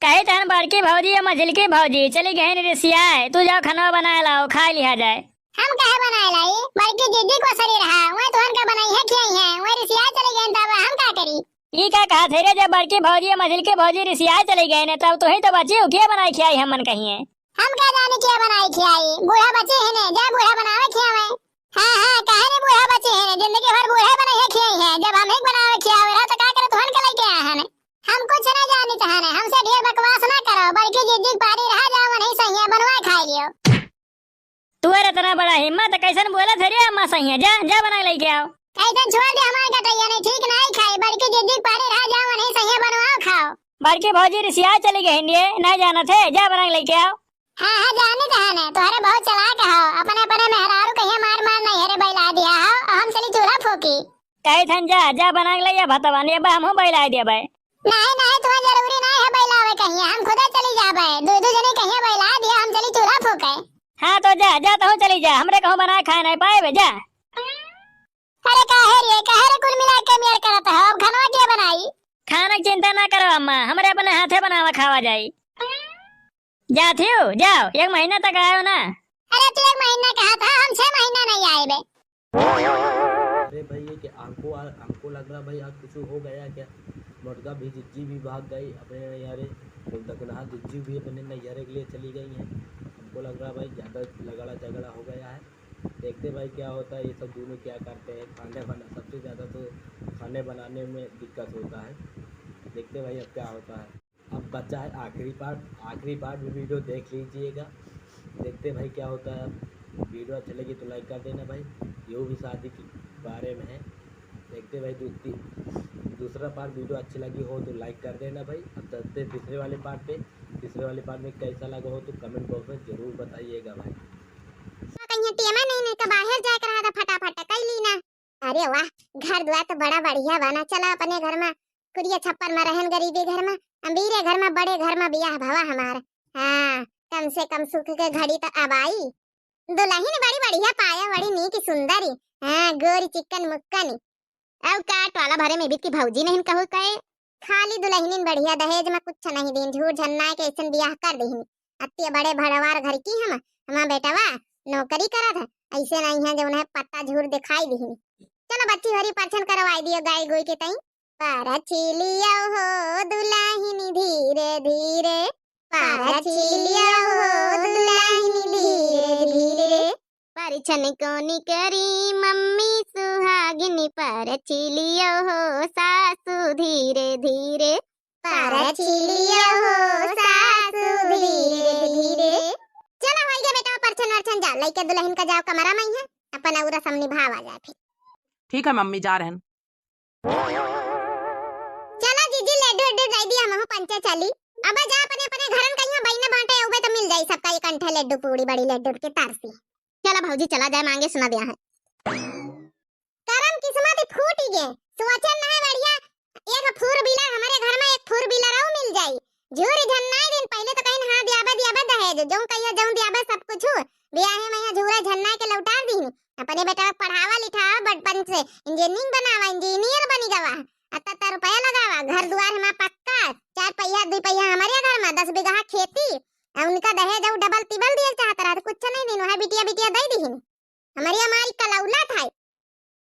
कही तहन बड़की भौजी या मझिलकी भौजी चली गई रिसियाए, तू जाओ खनवा बनाए लाओ, खा लिहा जाए। हम काहे बनाए लाई? बड़की दीदी को सरी रहा, वही तुहन का बनाई है, खियाई है, वही रिसियाए चली गई, तब हम का करी? ई का कहा थे रे, जब बड़की भौजी या मझिलकी भौजी रिसियाए चली गई ने, तब तू ही तो बची हो, के बनाई खियाई हमन कहिए? हम का जानी के बनाई खियाई, बूढ़ा बचे है ने, जा बूढ़ा बनावे खियावे। हाँ, हाँ, काहे ने बूढ़ा बचे है ने, जिंदगी भर बूढ़े बने है खियाई है, जब हम ही बनावे खियावे रहा तो का करे तुहन के लेके आए हैं ने? हम कुछ ना जानी तहाने, हमसे ढेर बकवास ना करो, बड़की जिद्दी पारी रहा जाओ नहीं सही है, बनवा खा लियो। तू अरे इतना बड़ा हिम्मत, कैसन बोला थे रे अम्मा सही है, जा, जा बना लेके आओ। कैसन छोड़ दे हमारे गटैया ने, ठीक नहीं खाई, बड़की जिद्दी पारी रहा जाओ नहीं सही है, बनवाओ खाओ। बड़की भौजी रिसिया चली गई हिंदी, नहीं जाना थे, जा बना लेके आओ। हाँ, हाँ, जानी तहाने, तोहरे बहुत चालाक हो, अपने, अपने मेहरारू कहिए मार, मार नहीं हरे बैला दिया हो, और हम चली चूल्हा फूकी। कही थन जा, जा बना ले या भतवा, ने बा हमहू बैला दिया बे। नहीं, नहीं, तुम्हें जरूरी नहीं है बैलावे कहिए, हम खुदे चली जाबे, दू, दू जने कहिए बैला दिया, हम चली चूल्हा फूके। हाँ, तो जा, जा, तहू चली जा, हमरे कहूँ बना खाए नहीं पाए बे, जा। अरे काहे रे, काहे रे कुल मिला के मेर करत हो, अब खाना के बनाई? खाना के चिंता ना करो अम्मा, हमरे अपने हाथे बनावा खावा जाई। जात हो, जाओ, एक महीना तक आयो ना। अरे तू एक महीना कहा था, हम छह महीना नहीं आए बे। अरे भाई, ये क्या, हमको, हमको लग रहा भाई आज कुछ हो गया क्या? मुर्गा भी, जिज्जी भी भाग गई अपने नैहरे, कुल तक ना जिज्जी भी अपने नैहरे के लिए चली गई हैं। हमको लग रहा भाई ज़्यादा लड़ाई झगड़ा हो गया है। देखते भाई क्या होता है, ये सब दोनों क्या करते हैं। खाने बना, सबसे ज़्यादा तो खाने बनाने में दिक्कत होता है। देखते भाई अब क्या होता है। अब बचा है आखिरी पार्ट, आखिरी पार्ट भी वीडियो देख लीजिएगा। देखते भाई क्या होता है। अब वीडियो अच्छी लगी तो लाइक कर देना भाई, ये भी शादी के बारे में है। देखते भाई दू-, ती-, दूसरा पार्ट वीडियो अच्छी लगी हो तो लाइक कर देना भाई। अब चलते हैं तीसरे वाले पार्ट पे। तीसरे वाले पार्ट में कैसा लगा हो तो कमेंट बॉक्स में ज़रूर बताइएगा भाई। कहीं टेमा नहीं, नहीं तो बाहर जाके रहा था, फटाफट कर ली ना। अरे वाह, घर द्वार तो बड़ा बढ़िया बना। चला अपने घर में, कुरिया छप्पर में रहन, गरीबी घर में, अमीरे घर में, बड़े घर में बियाह भवा हमार। हाँ, कम से कम सुख के घड़ी तो अब आई। दुलहिन बड़ी बढ़िया पाया, बड़ी नीक सुंदरी। हाँ, गोरी चिक्कन मुक्कन। अब का टोला भरे में भी की भौजी नहीं कहू कहे, खाली दुलहिनिन बढ़िया, दहेज में कुछ नहीं दीन, झूठ झन्ना के ऐसन बियाह कर दीन। अत्ते बड़े भड़वार घर की हम, हमार बेटवा नौकरी करत है, ऐसे नहीं है जो उन्हें पत्ता झूर दिखाई दीन। चलो बच्ची होरी परछन करवाई दियो गाय गोई के तई। परछी लियो हो दुलहिन धीरे धीरे, परछी लियो हो दुलहिन धीरे धीरे। परछन कोनी करी मम्मी सुहागिन, परछी लियो हो सासू धीरे धीरे। परछी लियो हो सासू धीरे धीरे। चलो होई गया बेटा परछन वरछन, जा लइके दुलहिन का जाओ कमरा में है, अपन अउरा सब निभावा जाए फिर। ठीक है मम्मी, जा रहन। चला जीजी, लड्डू उड्डू दे दिया, हमहू पंचे चली। अब जा अपने अपने घरन कहिया बहिना बांटे, उबे तो मिल जाई सबका एक अंठे लड्डू पूड़ी बड़ी लड्डू के तरसी। चला भौजी, चला जाए मांगे सुना दिया है। करम किस्मत फूट गे, सोचन नहीं बढ़िया, एक four wheeler हमरे घर में, एक four wheeler और मिल जाई। झूर झन्नाई दिन पहले तो कहीं हाँ दियाबे दियाबे दहेज, जौन कहिया जौन दियाबे सब कुछ, बियाहे में यहाँ झूरा झन्नाई के लौटा दीन। अपने बेटा के पढ़ावा लिखावा बचपन से, इंजीनियरिंग बनावा, इंजीनियर बनी गवा, अत्ता अत्ता रुपया लगावा, घर दुआर हमार पक्का, चार पहिया दुई पहिया हमरे घर में, दस बीघा खेती, आ उनका दहेज और डबल तिबल दिए चाहत रहा, तो कुछ नहीं दीन, वह बिटिया बिटिया दे दीन। हमारी हमारी कलौला था।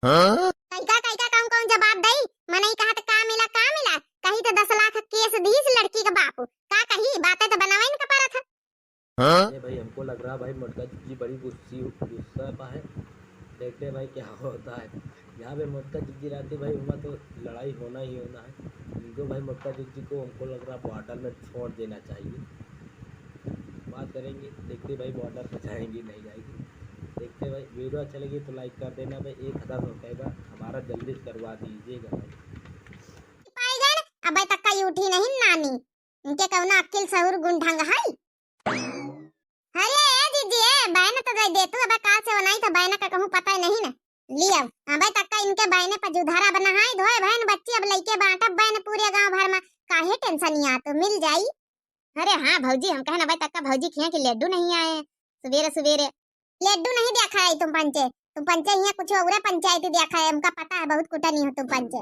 हाँ? कई का, कई का, कौन, कौन जवाब दई? मनई कहा त का मिला, का मिला? कही त दस लाख केस दीस लड़की के बाप। का कही? बातें त बनावे इनका परत है। हाँ? अरे भाई, हमको लग रहा भाई मोटका जीजी बड़ी गुस्सी, गुस्सा पा है। देखते हैं भाई क्या होता है। यहाँ पे मोटका जीजी रहती भाई, वहाँ तो लड़ाई होना ही होना है। इनको भाई मोटका जीजी को हमको लग रहा बॉर्डर में छोड़ देना चाहिए। बात करेंगे, देखते भाई बॉर्डर पे जाएंगी, नहीं जाएगी। देखते भाई, वीडियो अच्छा लगे तो लाइक कर देना भाई, एक हज़ार सब्सक्राइबर हमारा जल्दी से करवा दीजिएगा भाई। पाइगन, अबे तक का उठी नहीं नानी, इनके कौनो अक्किल सहूर गुण ढंग है? अरे ए जीजी, ए बहन तो दे दे तू, अबे का से बनाई तो बहन का कहूँ पता ही नहीं ना। लियो, अबे तक का इनके बहने पर जुधारा बना है, धोए बहन बच्ची अब लइके बांटब बहन पूरे गांव भर में, काहे टेंशन या तो मिल जाई। अरे हाँ भौजी, हम कहन अबे तक का भौजी खिया के लड्डू नहीं आए सुबेरे सुबेरे। लड्डू नहीं देखा है तुम पंचे, तुम पंचे हिया कुछ औरे पंचायती देखा है, हमका पता है बहुत कुटनी हो तुम पंचे।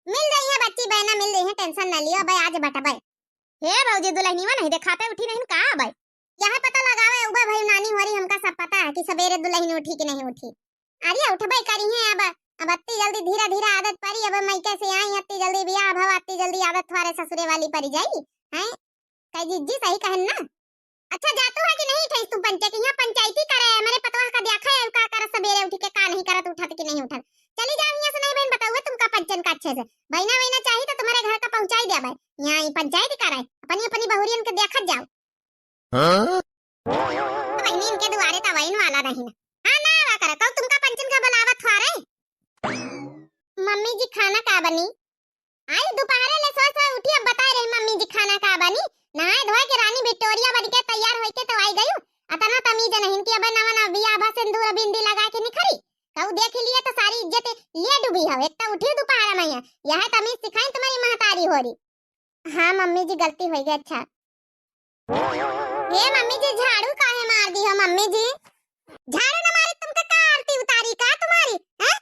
मिल जाई है बच्ची बहना, मिल जाई है, टेंशन ना लियो, अबे आज बटबे। हे भौजी, दुलहनिया नहीं देखाते, उठी नहीं का अबे? यह पता लगावे उबे भाई नानी होरी, हमका सब पता है कि सबेरे दुलहन उठी कि नहीं उठी। अरे उठबे करी है अब, अब अत्ती जल्दी धीरा धीरा आदत पड़ी, अब मइके से आई अत्ती जल्दी बियाह भव, अत्ती जल्दी आदत थोड़े ससुरे वाली पड़ी जाई, हैं? कई जीजी सही कहन ना? अच्छा जातू है कि नहीं उठे तुम पंचे के यहाँ पंचायती करे, मेरे पतवा का देखा है का करत सबेरे उठ के का नहीं करत, उठत कि नहीं उठत। चली जाओ यहाँ से, नहीं बहन बताऊँ तुमका पंचन का अच्छे से। बहना वहना चाहिए तो तुम्हारे घर का पहुँचाई दे भाई, यहाँ ही पंचायती करे, अपनी अपनी बहुरियन के देखत जाओ। हाँ? बहनी इनके दुआरे तवाइन वाला नहीं ना। हाँ ना आवा करो, कहू तुमका पंचन का बुलावत हुआ रे। मम्मी जी खाना का बनी? आई दोपहरे ले सोए सोए उठी, अब बताए रही मम्मी जी खाना का बनी। नहाए धोए के रानी विक्टोरिया बन के तैयार होई के तो आई गयू। अतना तमीज नहीं कि अब नवा नवा बियाह भा सिंदूर बिंदी लगा के निखरी। कहू देख लिए तो सारी इज्जत ये डूबी हो। एक तो उठी दोपहर में, यह तमीज सिखाई तुम्हारी महतारी होरी। हाँ मम्मी जी, गलती होई गई। अच्छा। हे मम्मी जी, झाड़ू काहे मार दी हो मम्मी जी? झाड़ू न मारी तुमका का आरती उतारी का तुम्हारी, हैं?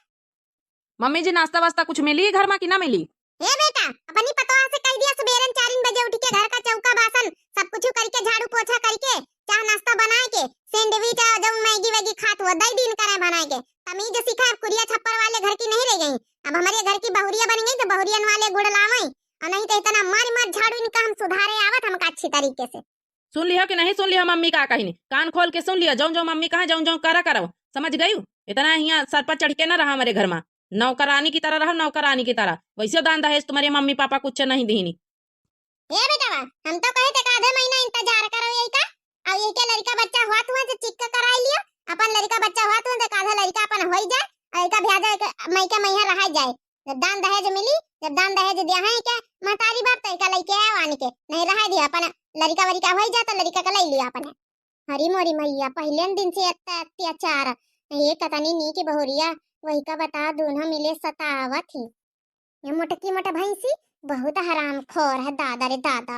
मम्मी जी, नाश्ता वास्ता कुछ मिली घर मा कि ना मिली? हे बेटा, अपनी पतोह से कह दिया सुबेरन चार बजे उठ के घर का चौका बासन सब कुछ करके, झाड़ू पोछा करके, चाह नाश्ता बनाए के, सैंडविच और जब मैगी वैगी खात हुआ दई दिन करे बनाए के। तमीज सीखा, अब कुरिया छप्पर वाले घर की नहीं रह गई, अब हमारे घर की बहुरिया बन गई तो बहुरियन वाले गुड़ लावे, और नहीं तो इतना मार मार झाड़ू इनका हम सुधारे आवत हमका अच्छी तरीके से। सुन लियो कि नहीं सुन लियो मम्मी का कहिन? कान खोल के सुन लियो, जौन जौन मम्मी कहा जौन जौन करा करो, समझ गयू? इतना हिया सर पर चढ़ के ना रहा हमारे घर मा, नौकरानी की तरह रहो, नौकरानी की तरह। वैसे दान दहेज तुम्हारे मम्मी पापा कुछ नहीं दीनी। ए बेटवा, हम तो कहे थे आधे महीना इंतजार करो यही का, और यही के लड़का बच्चा हुआ तुआ तो चिक कराई लियो, अपन लड़का बच्चा हुआ तुआ तो आधा लड़का अपन होई जाए, और एका ब्याह जाए के, मई के मैया रहा जाए। जब दान दहेज मिली, जब दान दहेज दिया है के महतारी बाप तो एका लइके आओ आन के, नहीं रहा दिया अपन लड़का वरिका होई जाए तो लड़का के ले लिया अपने। हरी मोरी मैया, पहले दिन से इतना अत्याचार। ये कतनी नीक बहुरिया, वही का बता, दोनों मिले सतावत ही। ये मोटकी मोट भैंसी बहुत हरामखोर है, दादा रे दादा।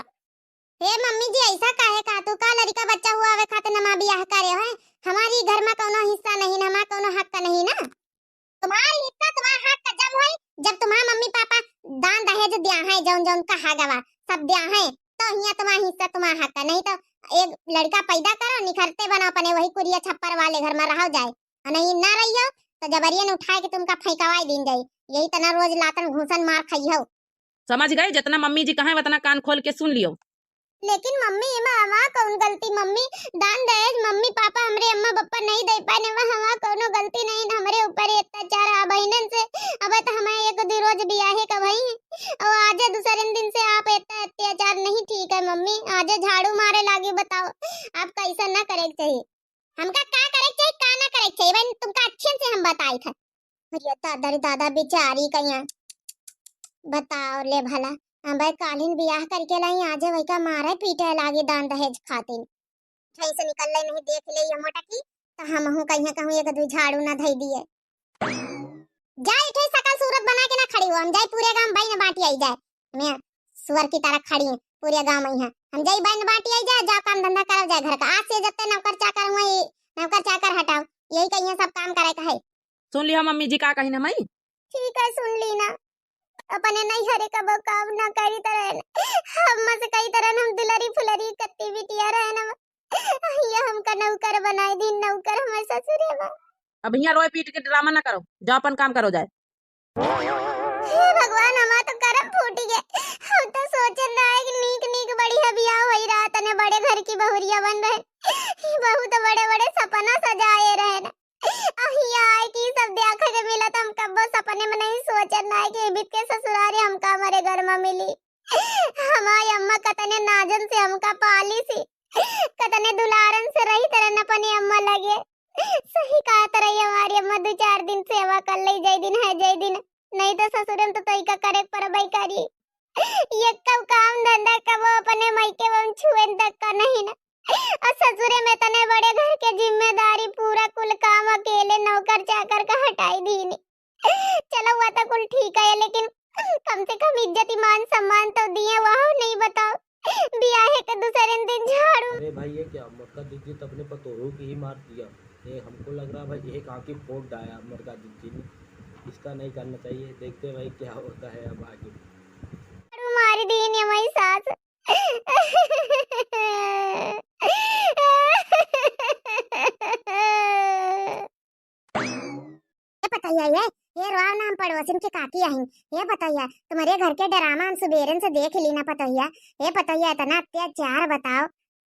हे मम्मी जी, ऐसा काहे का तू का लड़का बच्चा हुआ आवे खातिर नमा बियाह करे है? हमारी घर में कोनो हिस्सा नहीं ना, हमार कोनो हक नहीं ना। तुम्हारी हिस्सा तुम्हार हक का जब होई, जब तुम्हार मम्मी पापा दान दहेज दिया है, जौन जौन कहा गवा सब दिया है, तो हिया तुम्हार हिस्सा तुम्हार हक का। नहीं तो एक लड़का पैदा करो, निखरते बनो अपने, वही कुरिया छप्पर वाले घर में रहो जाए, और नहीं ना रहियो तो जबरियन उठाए के तुमका फेंकवाई दीन जाई। यही तना रोज लातन घूसन मार खाई हो। समझ गए, जितना मम्मी जी कहें उतना कान खोल के सुन लियो। लेकिन मम्मी, एमा हमार कौन गलती? मम्मी, दान दहेज मम्मी पापा हमरे अम्मा पप्पा नहीं दे पाए, एमा हमार कौनो गलती नहीं, हमरे ऊपर ये अत्याचार आ बहिनन से। अब तो हमें एक दो रोज बियाहे का भई, और आज दूसरे दिन से आप इतना अत्याचार नहीं ठीक है मम्मी। आज झाड़ू मारे लागी, बताओ आप कैसा ना करे के चाहिए। हमका का करे के चाहिए, का ना करे के चाहिए, बहन तुमका अच्छे से हम बताई था। अरे दादा रे दादा, बेचारी कहिया बताओ ले भला। अबे कालिन बियाह करके लाई, आजे वही का मारे पीटे लागी दान दहेज खातिन। ठई से निकल ले नहीं देख ले ये मोटकी, तो हमहू कहिया कहूँ एक दू झाड़ू ना धई दिए। जाई ठई सकल सूरत बना के ना खड़ी हो, हम जाई पूरे गांव बइन बांटी आई जाए। मैं सुअर की तरह खड़ी हूँ पूरे गांव में यहाँ। हम जाई बइन बांटी आई जाए, जा काम धंधा करल जाए घर का। आज से जत्ते नौकर चाकर हुए, नौकर चाकर हटाओ, यही कहिया सब काम करे का है। सुन लिया मम्मी जी का कही ना माई? ठीक है, सुन ली ना। अपने नैहरे कबो काम ना करी तरह, हम से कही तरह हम दुलरी फुलरी कत्ती बिटिया रहे ना। ये हमका नौकर बनाई दी, नौकर हमारे ससुरे बा। अब यहाँ रोए पीट के ड्रामा ना करो, जाओ अपन काम करो जाए। हे भगवान, हमार तो करम फूटी गए। हम तो सोचन रहे कि नीक नीक बढ़िया बियाह होई रहा, तने बड़े घर की बहुरिया बन रहे। बहुत बड़े बड़े सपना सजाए रहे ना। अहिया आए कि सब देखे के मिलत, हम कब्बो सपने में नहीं सोचत ना कि इबित के ससुरारी हमका हमारे घर में मिली। हमारी अम्मा कतने नाजन से हमका पाली सी, कतने दुलारन से रही तरन अपनी अम्मा लगे। सही कहा तरह हमारी अम्मा, दो चार दिन सेवा कर ले, जय दिन है जय दिन, नहीं तो ससुरे में तो तरीका करे परबई करी। ये कब काम धंधा कबो अपने मायके में छुएन तक का नहीं ना। और ससुरे में तने बड़े घर के जिम्मेदारी, पूरा कुल काम अकेले नौकर चाकर का हटाई दीनी। चलो, हुआ तो कुल ठीक है, लेकिन कम से कम इज्जत, ईमान, सम्मान तो दिए, वह नहीं बताओ। बियाहे के दूसरे दिन झाड़ू। अरे भाई, ये क्या? मोटका दीदी तो अपने पतोरू की ही मार दिया। ये हमको लग रहा भाई, एक आंखी फोड़ डाया मोटका दीदी ने। इसका नहीं करना चाहिए। देखते हैं भाई, क्या होता है अब आगे। झाड़ू मारी दीनी हमारी सास। ये पतोहिया, ये, ये रोआ ना, हम पड़ोसिन के काकी आहिन। ये पतोहिया, तुम्हरे घर के ड्रामा हम सुबेरन से देख ली ना पतोहिया। ये पतोहिया, इतना अत्याचार बताओ।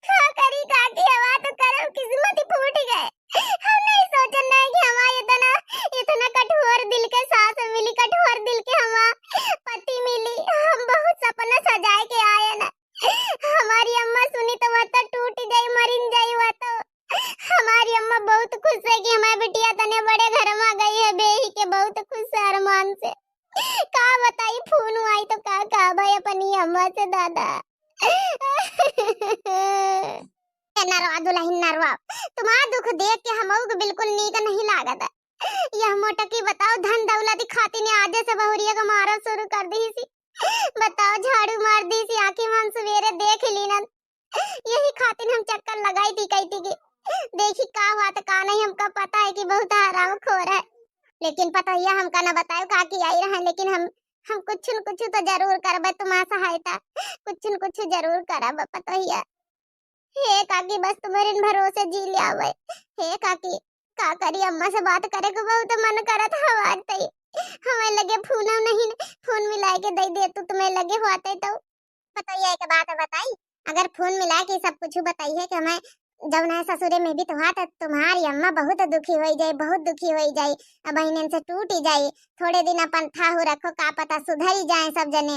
का करी काकी, हमार तो करम किस्मत ही फूट गए। हम नहीं सोचन रहे कि हमार इतना, इतना कठोर दिल के सास मिली, कठोर दिल के हमार पति मिली। हम बहुत सपना सजाए के आए ना। हमारी अम्मा सुनी तो वह तो टूट जाई, मरिन जाई वह तो। हमारी अम्मा बहुत खुश है कि हमारी बिटिया तने बड़े घर में गई है, बेही के बहुत खुश है अरमान से। का बताई, फोन आई तो का, का भाई अपनी अम्मा से दादा। ए नरवा दुल्हन नरवा, तुम्हारा दुख देख के हमऊ के बिल्कुल नीक नहीं लागत है। यह मोटकी बताओ, धन दौलत खातिर ने आजे से बहुरिया का मारा शुरू कर दी सी। बताओ, झाड़ू मार दी सी, आंखी में हम सवेरे देख ली ना। यही खातिर हम चक्कर लगाई थी, कहती कि देखी का हुआ तो का नहीं, हमका पता है कि बहुत हराम खोर है। लेकिन पतोहिया हमका ना बतायो का कि आई रहे, लेकिन हम, हम कुछ न कुछ तो जरूर करबे तुम्हार सहायता, कुछ न कुछ जरूर करब पतोहिया। हे काकी, बस तुम्हरे भरोसे जी ले आवे। हे काकी, का करी, अम्मा से बात करे को बहुत मन करत हवा तई। हमें लगे फोन नहीं, फोन मिलाए के दे दे तू, तुम्हें लगे हुआ तई तो। पतोहिया एक बात बताई, अगर फोन मिला के सब कुछ बताई है कि हमें जौन है ससुरे में भी तो हुआ, तो तुम्हारी अम्मा बहुत दुखी होई जाई, बहुत दुखी होई जाई। अब बहिनन से टूटी जाई, थोड़े दिन अपन ठाहू रखो, का पता सुधरी जाए सब जने।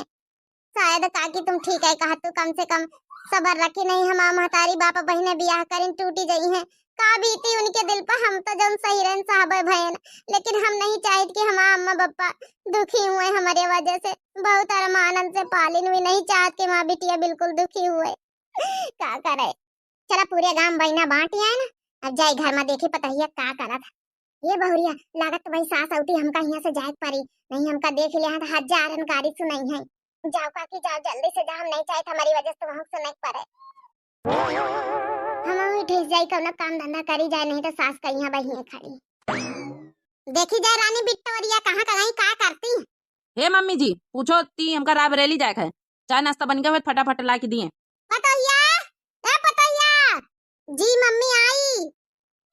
शायद काकी तुम ठीक है कहा तू, कम से कम सबर रखी, नहीं हमार महतारी बाप बहिने बियाह करिन टूटी जाई है। का बीती उनके दिल पर, हम तो जौन सही रहन सहबे भयन, लेकिन हम नहीं चाहित कि हमार अम्मा बप्पा दुखी हुए हमारे वजह से। बहुत अरमानन से पालिन, भी नहीं चाहत कि हमार बिटिया बिल्कुल दुखी हुए। का करे, चला पूरे गांव बइना बांटी आए ना, अब जाई घर में देखी पतोहिया का करत। ये बहुरिया, लागत भाई सास औती हमका हियां से जाए के परी, नहीं हमका देख लिया है तो हजारन गारी सुनाई है। जाओ काकी जाओ, जल्दी से जाओ, हम नहीं चाहत हमारी वजह से तुमहू सुनाई परे। हम ही ठेस जाई, कौनो काम धंधा करी जाए, नहीं तो सास कहिया बहिए खड़ी। देखी जाए रानी बिट्टोरिया कहाँ कहीं का करती। हे मम्मी जी, पूछो ती हमका रायबरेली जाए है, चाय नाश्ता बन गया है, फटाफट ला के दिए। पतोहिया, ए पतोहिया। जी मम्मी आई,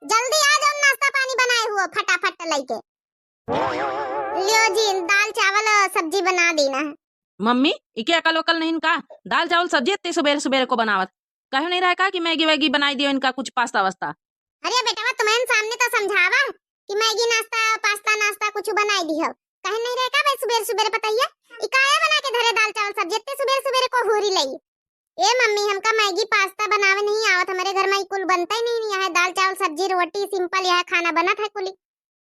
जल्दी आ जाओ, नाश्ता पानी बनाए हुआ फटाफट लेके। लियो जी, दाल चावल और सब्जी बना दी ना। मम्मी, इके अकल वकल नहीं का? दाल चावल सब्जी इतनी सुबेरे सुबेरे को बनावत? कहे नहीं रहा का कि मैगी वैगी बनाई दियो इनका, कुछ पास्ता वास्ता? अरे बेटवा, तुम्हें सामने तो समझावा कि मैगी नाश्ता, पास्ता नाश्ता कुछ बनाई दियो। कहे नहीं रहे का भाई सुबेरे सुबेरे पतोहिया? ई काहे बना के धरे दाल चावल सब्जी? इतने सुबेरे सुबेरे को हूरी लई। ए मम्मी, हमका मैगी पास्ता बनावे नहीं आवत, हमारे घर में ई कुल बनता ही नहीं, यहाँ दाल चावल सब्जी रोटी सिंपल यह खाना बनत है कुली।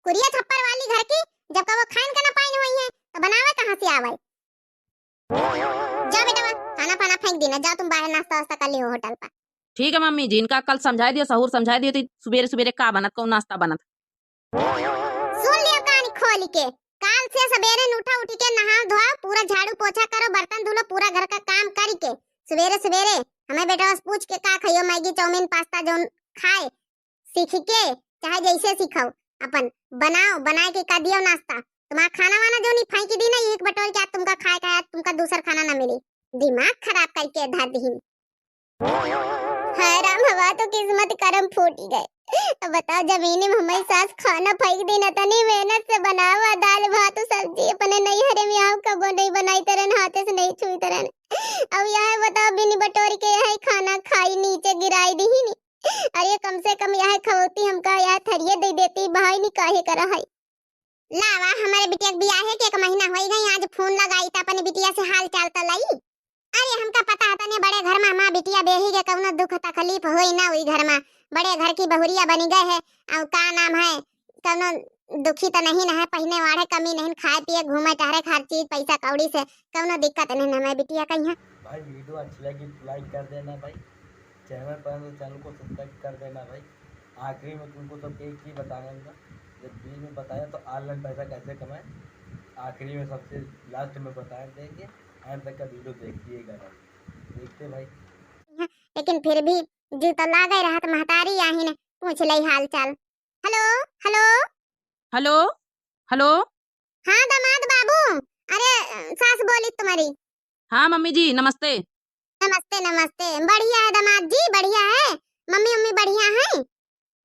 कुरिया छप्पर वाली घर की, जब कबो खाइन का ना पाइन होई है, तो बनावे कहाँ से आवे? जा बेटवा, खाना पाना फेंक दीना, जाओ तुम बाहर नाश्ता वास्ता कर लिहो होटल पर। ठीक है मम्मी जी, इनका कल समझाए दियो, सहूर समझाए दियो, तो सुबेरे सुबेरे का बनत, कौन नाश्ता बनत। सुन लियो कान खोल के, काल से सबेरे न उठा, उठ के नहाओ धोआओ, पूरा झाड़ू पोछा करो, बर्तन धुलो, पूरा घर का काम करके सुबेरे सुबेरे हमें बेटवा से पूछ के का खाइयो, मैगी, चाउमीन, पास्ता जौन खाए, सीख के, चाहे जैसे सीखो, अपन बनाओ, बनाए के का दियो नाश्ता। तुम्हारा खाना वाना जौन फेंक दी ना, एक बटोर के आज तुमका खाए का है, आज तुमका दूसर खाना ना मिली। दिमाग खराब करके धर दीन। हाय राम, हमार तो किस्मत करम फूटी गए। अब बताओ, जमीन में हमारी सास खाना फेंक दी ना, तनी मेहनत से बनावा, दाल भात सब्जी, अपने नैहरे में आओ कबो नहीं बनाई तरन, हाथे से नहीं छुई तरन। अब यह बताओ, बिन बटोर के यह खाना खाई, नीचे गिराई दीन। अरे कम से कम यह खवौती हमका यह थरिये दे देती, भाई नी काहे करा है। लावा, हमारे बिटिया के बियाहे के एक महीना होई गई, आज फोन लगाई त अपने बिटिया से हाल चाल त लई। अरे हमका पता है तने बड़े घर में हमार बिटिया बेही के कौनो दुख तकलीफ होई ना हुई घर में, बड़े घर की बहुरिया बनी गए है। और का नाम है, कौनो दुखी त नहीं न है, पहिने वाढ़े कमी नहीं, खाए पिए घूमे टहरे हर चीज पैसा कौड़ी से कौनो दिक्कत नहीं न हमारे बिटिया कहीं है। भाई वीडियो अच्छी लगी तो लाइक कर देना भाई, चैनल पर आए तो चैनल को सब्सक्राइब कर देना भाई। आखिरी में तुमको सब एक चीज़ बताने का, जब बीच में बताया तो ऑनलाइन पैसा कैसे कमाए, आखिरी में सबसे लास्ट में बता देंगे, एंड तक का वीडियो देखिएगा भाई, देखते भाई। लेकिन फिर भी जी तो लागे रहत महतारी आहिन पूछ लई हाल चाल। हेलो, हेलो। हेलो, हेलो। हाँ दामाद बाबू, अरे सास बोली तुम्हारी। हाँ मम्मी जी, नमस्ते। नमस्ते, नमस्ते। बढ़िया है दामाद जी, बढ़िया है। मम्मी, मम्मी बढ़िया है?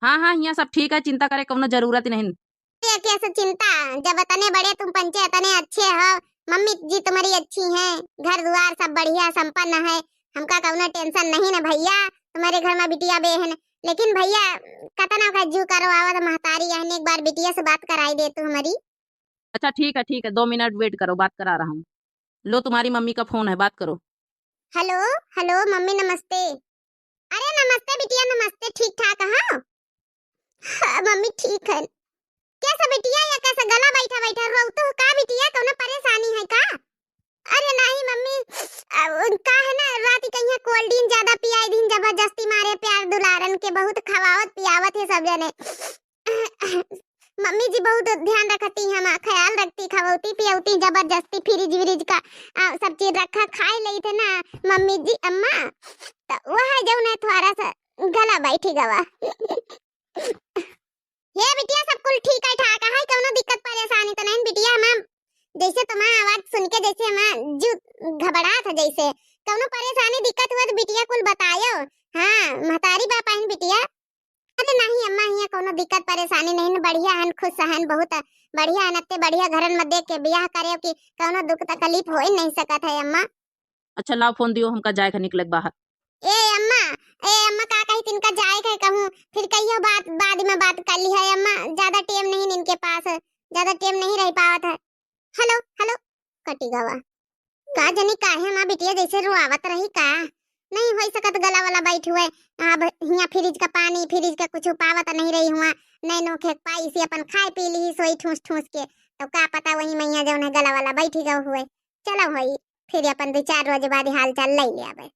हाँ, हाँ, हियाँ सब ठीक है, चिंता करे कौनो जरूरत नहीं। ये कैसे चिंता, जब इतने बड़े तुम पंचे, इतने अच्छे हो, मम्मी जी तुम्हारी अच्छी हैं, घर द्वार सब बढ़िया संपन्न है, हमका कौनो टेंशन नहीं ना भैया, तुम्हारे घर में बिटिया बेहन। लेकिन भैया, कतना का जू करो, आवत महतारी अहन, एक बार बिटिया से बात कराई दे तू हमारी। अच्छा ठीक है, ठीक है, दो मिनट वेट करो, बात करा रहा हूँ। लो तुम्हारी मम्मी का फोन है, बात करो। हेलो, हेलो मम्मी नमस्ते। अरे नमस्ते बिटिया नमस्ते, ठीक ठाक हो? हाँ मम्मी ठीक है। कैसा बिटिया या कैसा गला बैठा बैठा रोवत हो का बिटिया, कौनो परेशानी है का? अरे नहीं मम्मी, अ, उनका है ना रात कहीं कोल्ड ड्रिंक ज्यादा पियाई दीन, जबरदस्ती मारे प्यार दुलारन के बहुत खवावत पियावत है सब जने। मम्मी जी बहुत ध्यान रखती है, हमार ख्याल रखती, खवौती पियौती जबरदस्ती फ्रिज व्रिज का आ, सब चीज रखा खाए लेई थे ना मम्मी जी अम्मा, तो वह जौन है थोड़ा सा गला बैठी गवा। हे बिटिया सब कुल ठीक है ठाक है, कौनो दिक्कत परेशानी तो नहीं बिटिया? हमार जैसे तुम्हारा आवाज सुन के जैसे हमार जू घबरा था, जैसे कौनो परेशानी दिक्कत हुआ तो बिटिया कुल बतायो। हाँ महतारी बाप आहिन बिटिया। अरे नहीं अम्मा, हियाँ कौनो दिक्कत परेशानी नहीं न, बढ़िया हन, खुश हन, बहुत बढ़िया हन, अत्ते बढ़िया घरन में देख के बियाह करे कि कौनो दुख तकलीफ हो ही नहीं सकत है अम्मा। अच्छा लाओ फोन दियो, हमका जाए के निकले के बाहर। ए अम्मा, ए अम्मा का कही तिनका जाए के कहूँ, फिर कहियो बात बाद में बात कर ली है अम्मा, ज्यादा टेम नहीं इनके पास, ज्यादा टेम नहीं रह पावत है। हेलो, हेलो, कटी गवा। का जनी काहे माँ बिटिया जैसे रोआवत रही का? नहीं होई सकत गला वाला बैठ हुए। अब हियाँ फ्रिज का पानी, फ्रिज का कुछ पावत नहीं रही हुआ। नहीं नोखे पाई से अपन खाए पी ली सोई ठूस ठूस के। तो का पता वही मैया जौन है गला वाला बैठी गवा हुए। चलो होई, फिर अपन दो चार रोज बाद हाल चाल ले ले आवे।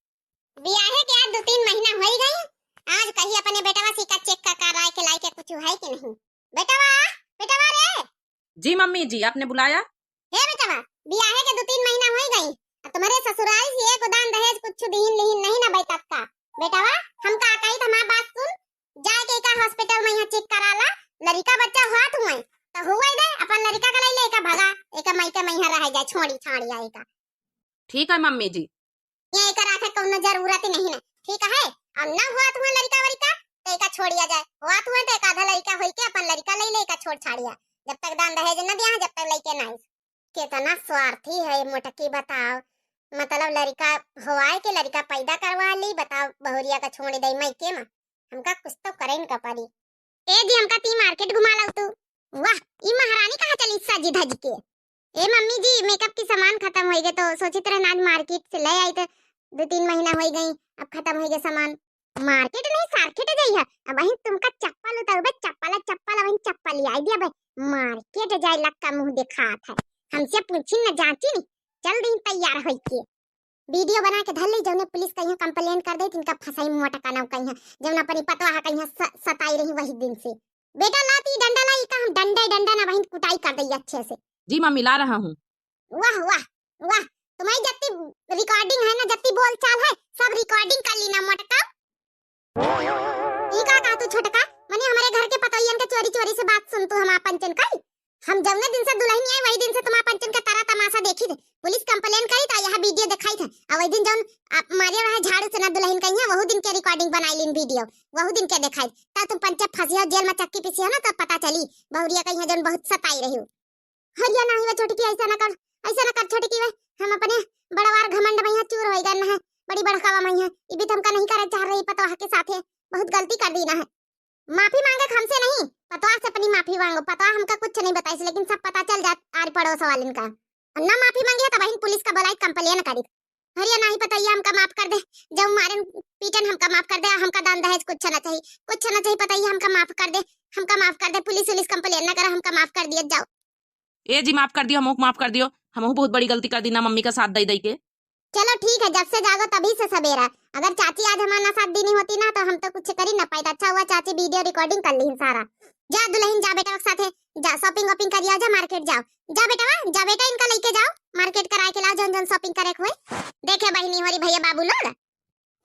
बियाहे के आज दो तीन महीना होई गई। आज कही अपने बेटवा से का चेक का कराए के लाई के कुछ है कि नहीं। बेटवा, बेटवा रे। जी मम्मी जी, आपने बुलाया? हे बेटवा, बियाहे के दो तीन महीना होई गई, आ तुम्हारे ससुराल से एक दान दहेज कुछ दीन लिहिन नहीं ना बैठत का। बेटवा, हम का कही त हमार बात सुन, जाए के एका हॉस्पिटल में यहाँ चेक करा ला, लड़िका बच्चा हुआ तुम्हें, तो हुए दे, अपन लड़िका का ले ले, एका भगा, एका माई के मैया रह जाए, छोड़ी छाड़ी आए का। ठीक है मम्मी जी। ये एका राखे कौनो जरूरत ही नहीं ना, ठीक है? और ना हुआ तुम्हें लड़िका वड़िका, तो एका छोड़िया जाए, हुआ तुम्हें तो एक आधा लड़िका होई के अपन लड़िका ले ले, एका छोड़ छाड़िया, जब तक दान दहेज न दिया, जब तक लइके ना आइस। कितना स्वार्थी है ये मोटकी, बताओ, मतलब लड़िका होवाए के लड़िका पैदा करवा ली, बताओ बहुरिया का छोड़ दे मायके में, हमका कुछ तो करे इनका पड़ी। ए जी, हमका ती मार्केट घुमा लाओ तू। वाह, ई महारानी कहाँ चली सज धज के? ए मम्मी जी, मेकअप की सामान खत्म होई गए तो सोचित रहन आज मार्केट से ले आई, तो दो तीन महीना होई गई, अब खत्म होई गए सामान। मार्केट नहीं, सार्केट जाई है। अब वहीं तुमका चप्पल उतारबे, चप्पल, चप्पल, वहीं चप्पल ले आई दिया बे। मार्केट जाए लक्का मुँह देखात है। हमसे पूछी न जाँची नहीं, चल दिन तैयार होई के। वीडियो बना के धर ली, जौने पुलिस कहिया कंप्लेन कर दे, तिनका फंसाई मोटका ना कहिया, जौन अपनी पतवा कहिया स-, सताई रही वही दिन से। बेटा ला ती डंडा ला, ई का हम डंडा, डंडा ना बहिन कुटाई कर दई अच्छे से। जी मम्मी ला रहा हूँ। वाह, वाह, वाह, तुम्हारी जत्ती रिकॉर्डिंग है ना, जत्ती बोलचाल है, सब रिकॉर्डिंग कर ली ना मोटका। ई का कहा तू छोटका, मने हमरे घर के पतोहियन के चोरी चोरी से बात सुन तू हमार पंचन कई। हम जौने दिन से दुलहिन आई वही दिन से तुम्हार पंचन के तारा तमाशा देखी थे। पुलिस कंप्लेन करी था, यहाँ वीडियो दिखाई थे, और वही दिन जौन आप मारे रहे झाड़ू से ना दुलहिन कहिया, वहू दिन के रिकॉर्डिंग बनाई लीन वीडियो, वहू दिन के दिखाई। तब तुम पंचे फंसी हो, जेल में चक्की पीसी हो ना, तब पता चली बहुरिया कहिया जौन बहुत सताई रही हो। हरिया नाही वे छोटकी, ऐसा ना कर, ऐसा ना कर छोटकी वे, हम अपने बड़वार घमंड में यहाँ चूर होई गए हैं, बड़ी बड़कावा में यहाँ, ई भी तो हमका नहीं करे चाह रही पतवाह के साथे, बहुत गलती कर दी ना है। माफी मांगे हमसे नहीं, पतवाह से अपनी माफी मांगो, पतवाह हमका कुछ नहीं बताइस, लेकिन सब पता चल जात आर पड़ोस वालिन का। और ना माफी मांगी है तो बहिन पुलिस का बुलाई कंप्लेन करी। हरिया नाही पतोहिया हमका माफ कर दे, जब मारन पीटन हमका माफ कर दे, हमका दान दहेज कुछ ना चाहिए, कुछ ना चाहिए पतोहिया हमका माफ कर दे, हमका माफ कर दे, पुलिस उलिस कंप्लेन ना करा, हमका माफ कर दिया जाओ। ए जी माफ कर दियो, हमहू माफ कर दियो, हमहू बहुत बड़ी गलती कर दी ना मम्मी का साथ दे दे के। चलो ठीक है, जब से जागो तभी से सवेरा। अगर चाची आज हमारा ना साथ दीनी होती ना तो हम तो कुछ कर ही ना पाइत। अच्छा हुआ चाची वीडियो रिकॉर्डिंग कर ली सारा। जा दुलहिन जा बेटा के साथे, जा शॉपिंग वॉपिंग करिया, जा मार्केट जाओ। जा बेटवा, जा बेटा इनका लेके जाओ, मार्केट कराए के लाओ जौन जौन शॉपिंग करे के होए। देखे बहिनी होरी भैया बाबू लोग,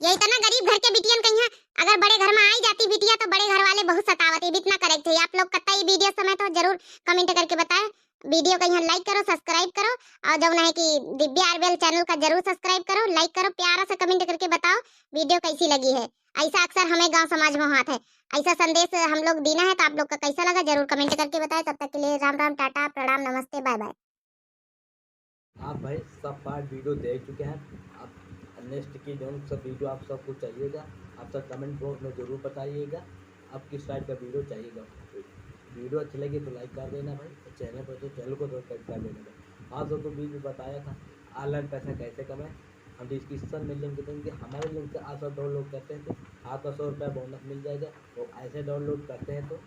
ये इतना गरीब घर के बिटियन कहिया अगर बड़े घर में आई जाती बिटिया तो बड़े घर वाले बहुत सतावत। ये भी इतना करे के चाहिए। आप लोग कत्ता ये वीडियो समय तो जरूर कमेंट करके बताए। वीडियो कहिया लाइक करो, सब्सक्राइब करो और जौन है कि दिव्या आरबीएल चैनल का जरूर सब्सक्राइब करो, लाइक करो, प्यारा सा कमेंट करके बताओ वीडियो कैसी लगी है। ऐसा अक्सर हमें गाँव समाज में होत है, ऐसा संदेश हम लोग दीना है तो आप लोग का कैसा लगा जरूर कमेंट करके बताए। तब तक के लिए राम राम, टाटा, प्रणाम, नमस्ते, बाय बाय। आप भाई सब पार्ट वीडियो देख चुके हैं। आप नेक्स्ट की जौन सब वीडियो आप सबको चाहिएगा, आप सब कमेंट बॉक्स में जरूर बताइएगा आप किस टाइप का वीडियो चाहिएगा। वीडियो अच्छी लगी तो लाइक कर देना भाई, चैनल पर तो चैनल को सब्सक्राइब कर देना भाई। आप सबको भी, भी बताया था ऑनलाइन पैसा कैसे कमाएं, हम डिस्क्रिप्शन में लिंक देंगे। हमारे लिंक से आप सब डाउनलोड करते हैं तो आपका सौ रुपया बोनस मिल जाएगा। और ऐसे डाउनलोड करते हैं तो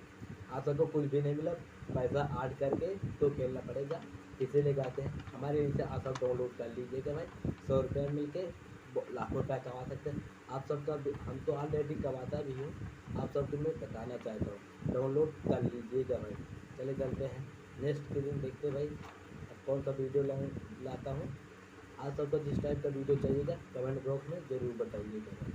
आप सबको कुछ भी नहीं मिला, पैसा ऐड करके तो खेलना पड़ेगा। इसीलिए कहते हैं हमारे लिंक से आप सब डाउनलोड कर लीजिएगा भाई, सौ रुपया मिल के ब-, लाखों रुपया कमा सकते हैं। आप सबका भी, हम तो ऑलरेडी कमाता भी हूँ, आप सबको मैं बताना चाहता हूँ, डाउनलोड कर लीजिएगा भाई। चले चलते हैं नेक्स्ट के दिन, देखते हैं भाई अब कौन सा वीडियो ला-, लाता हूँ। आप सबको जिस टाइप का वीडियो चाहिएगा कमेंट बॉक्स में ज़रूर बताइएगा भाई।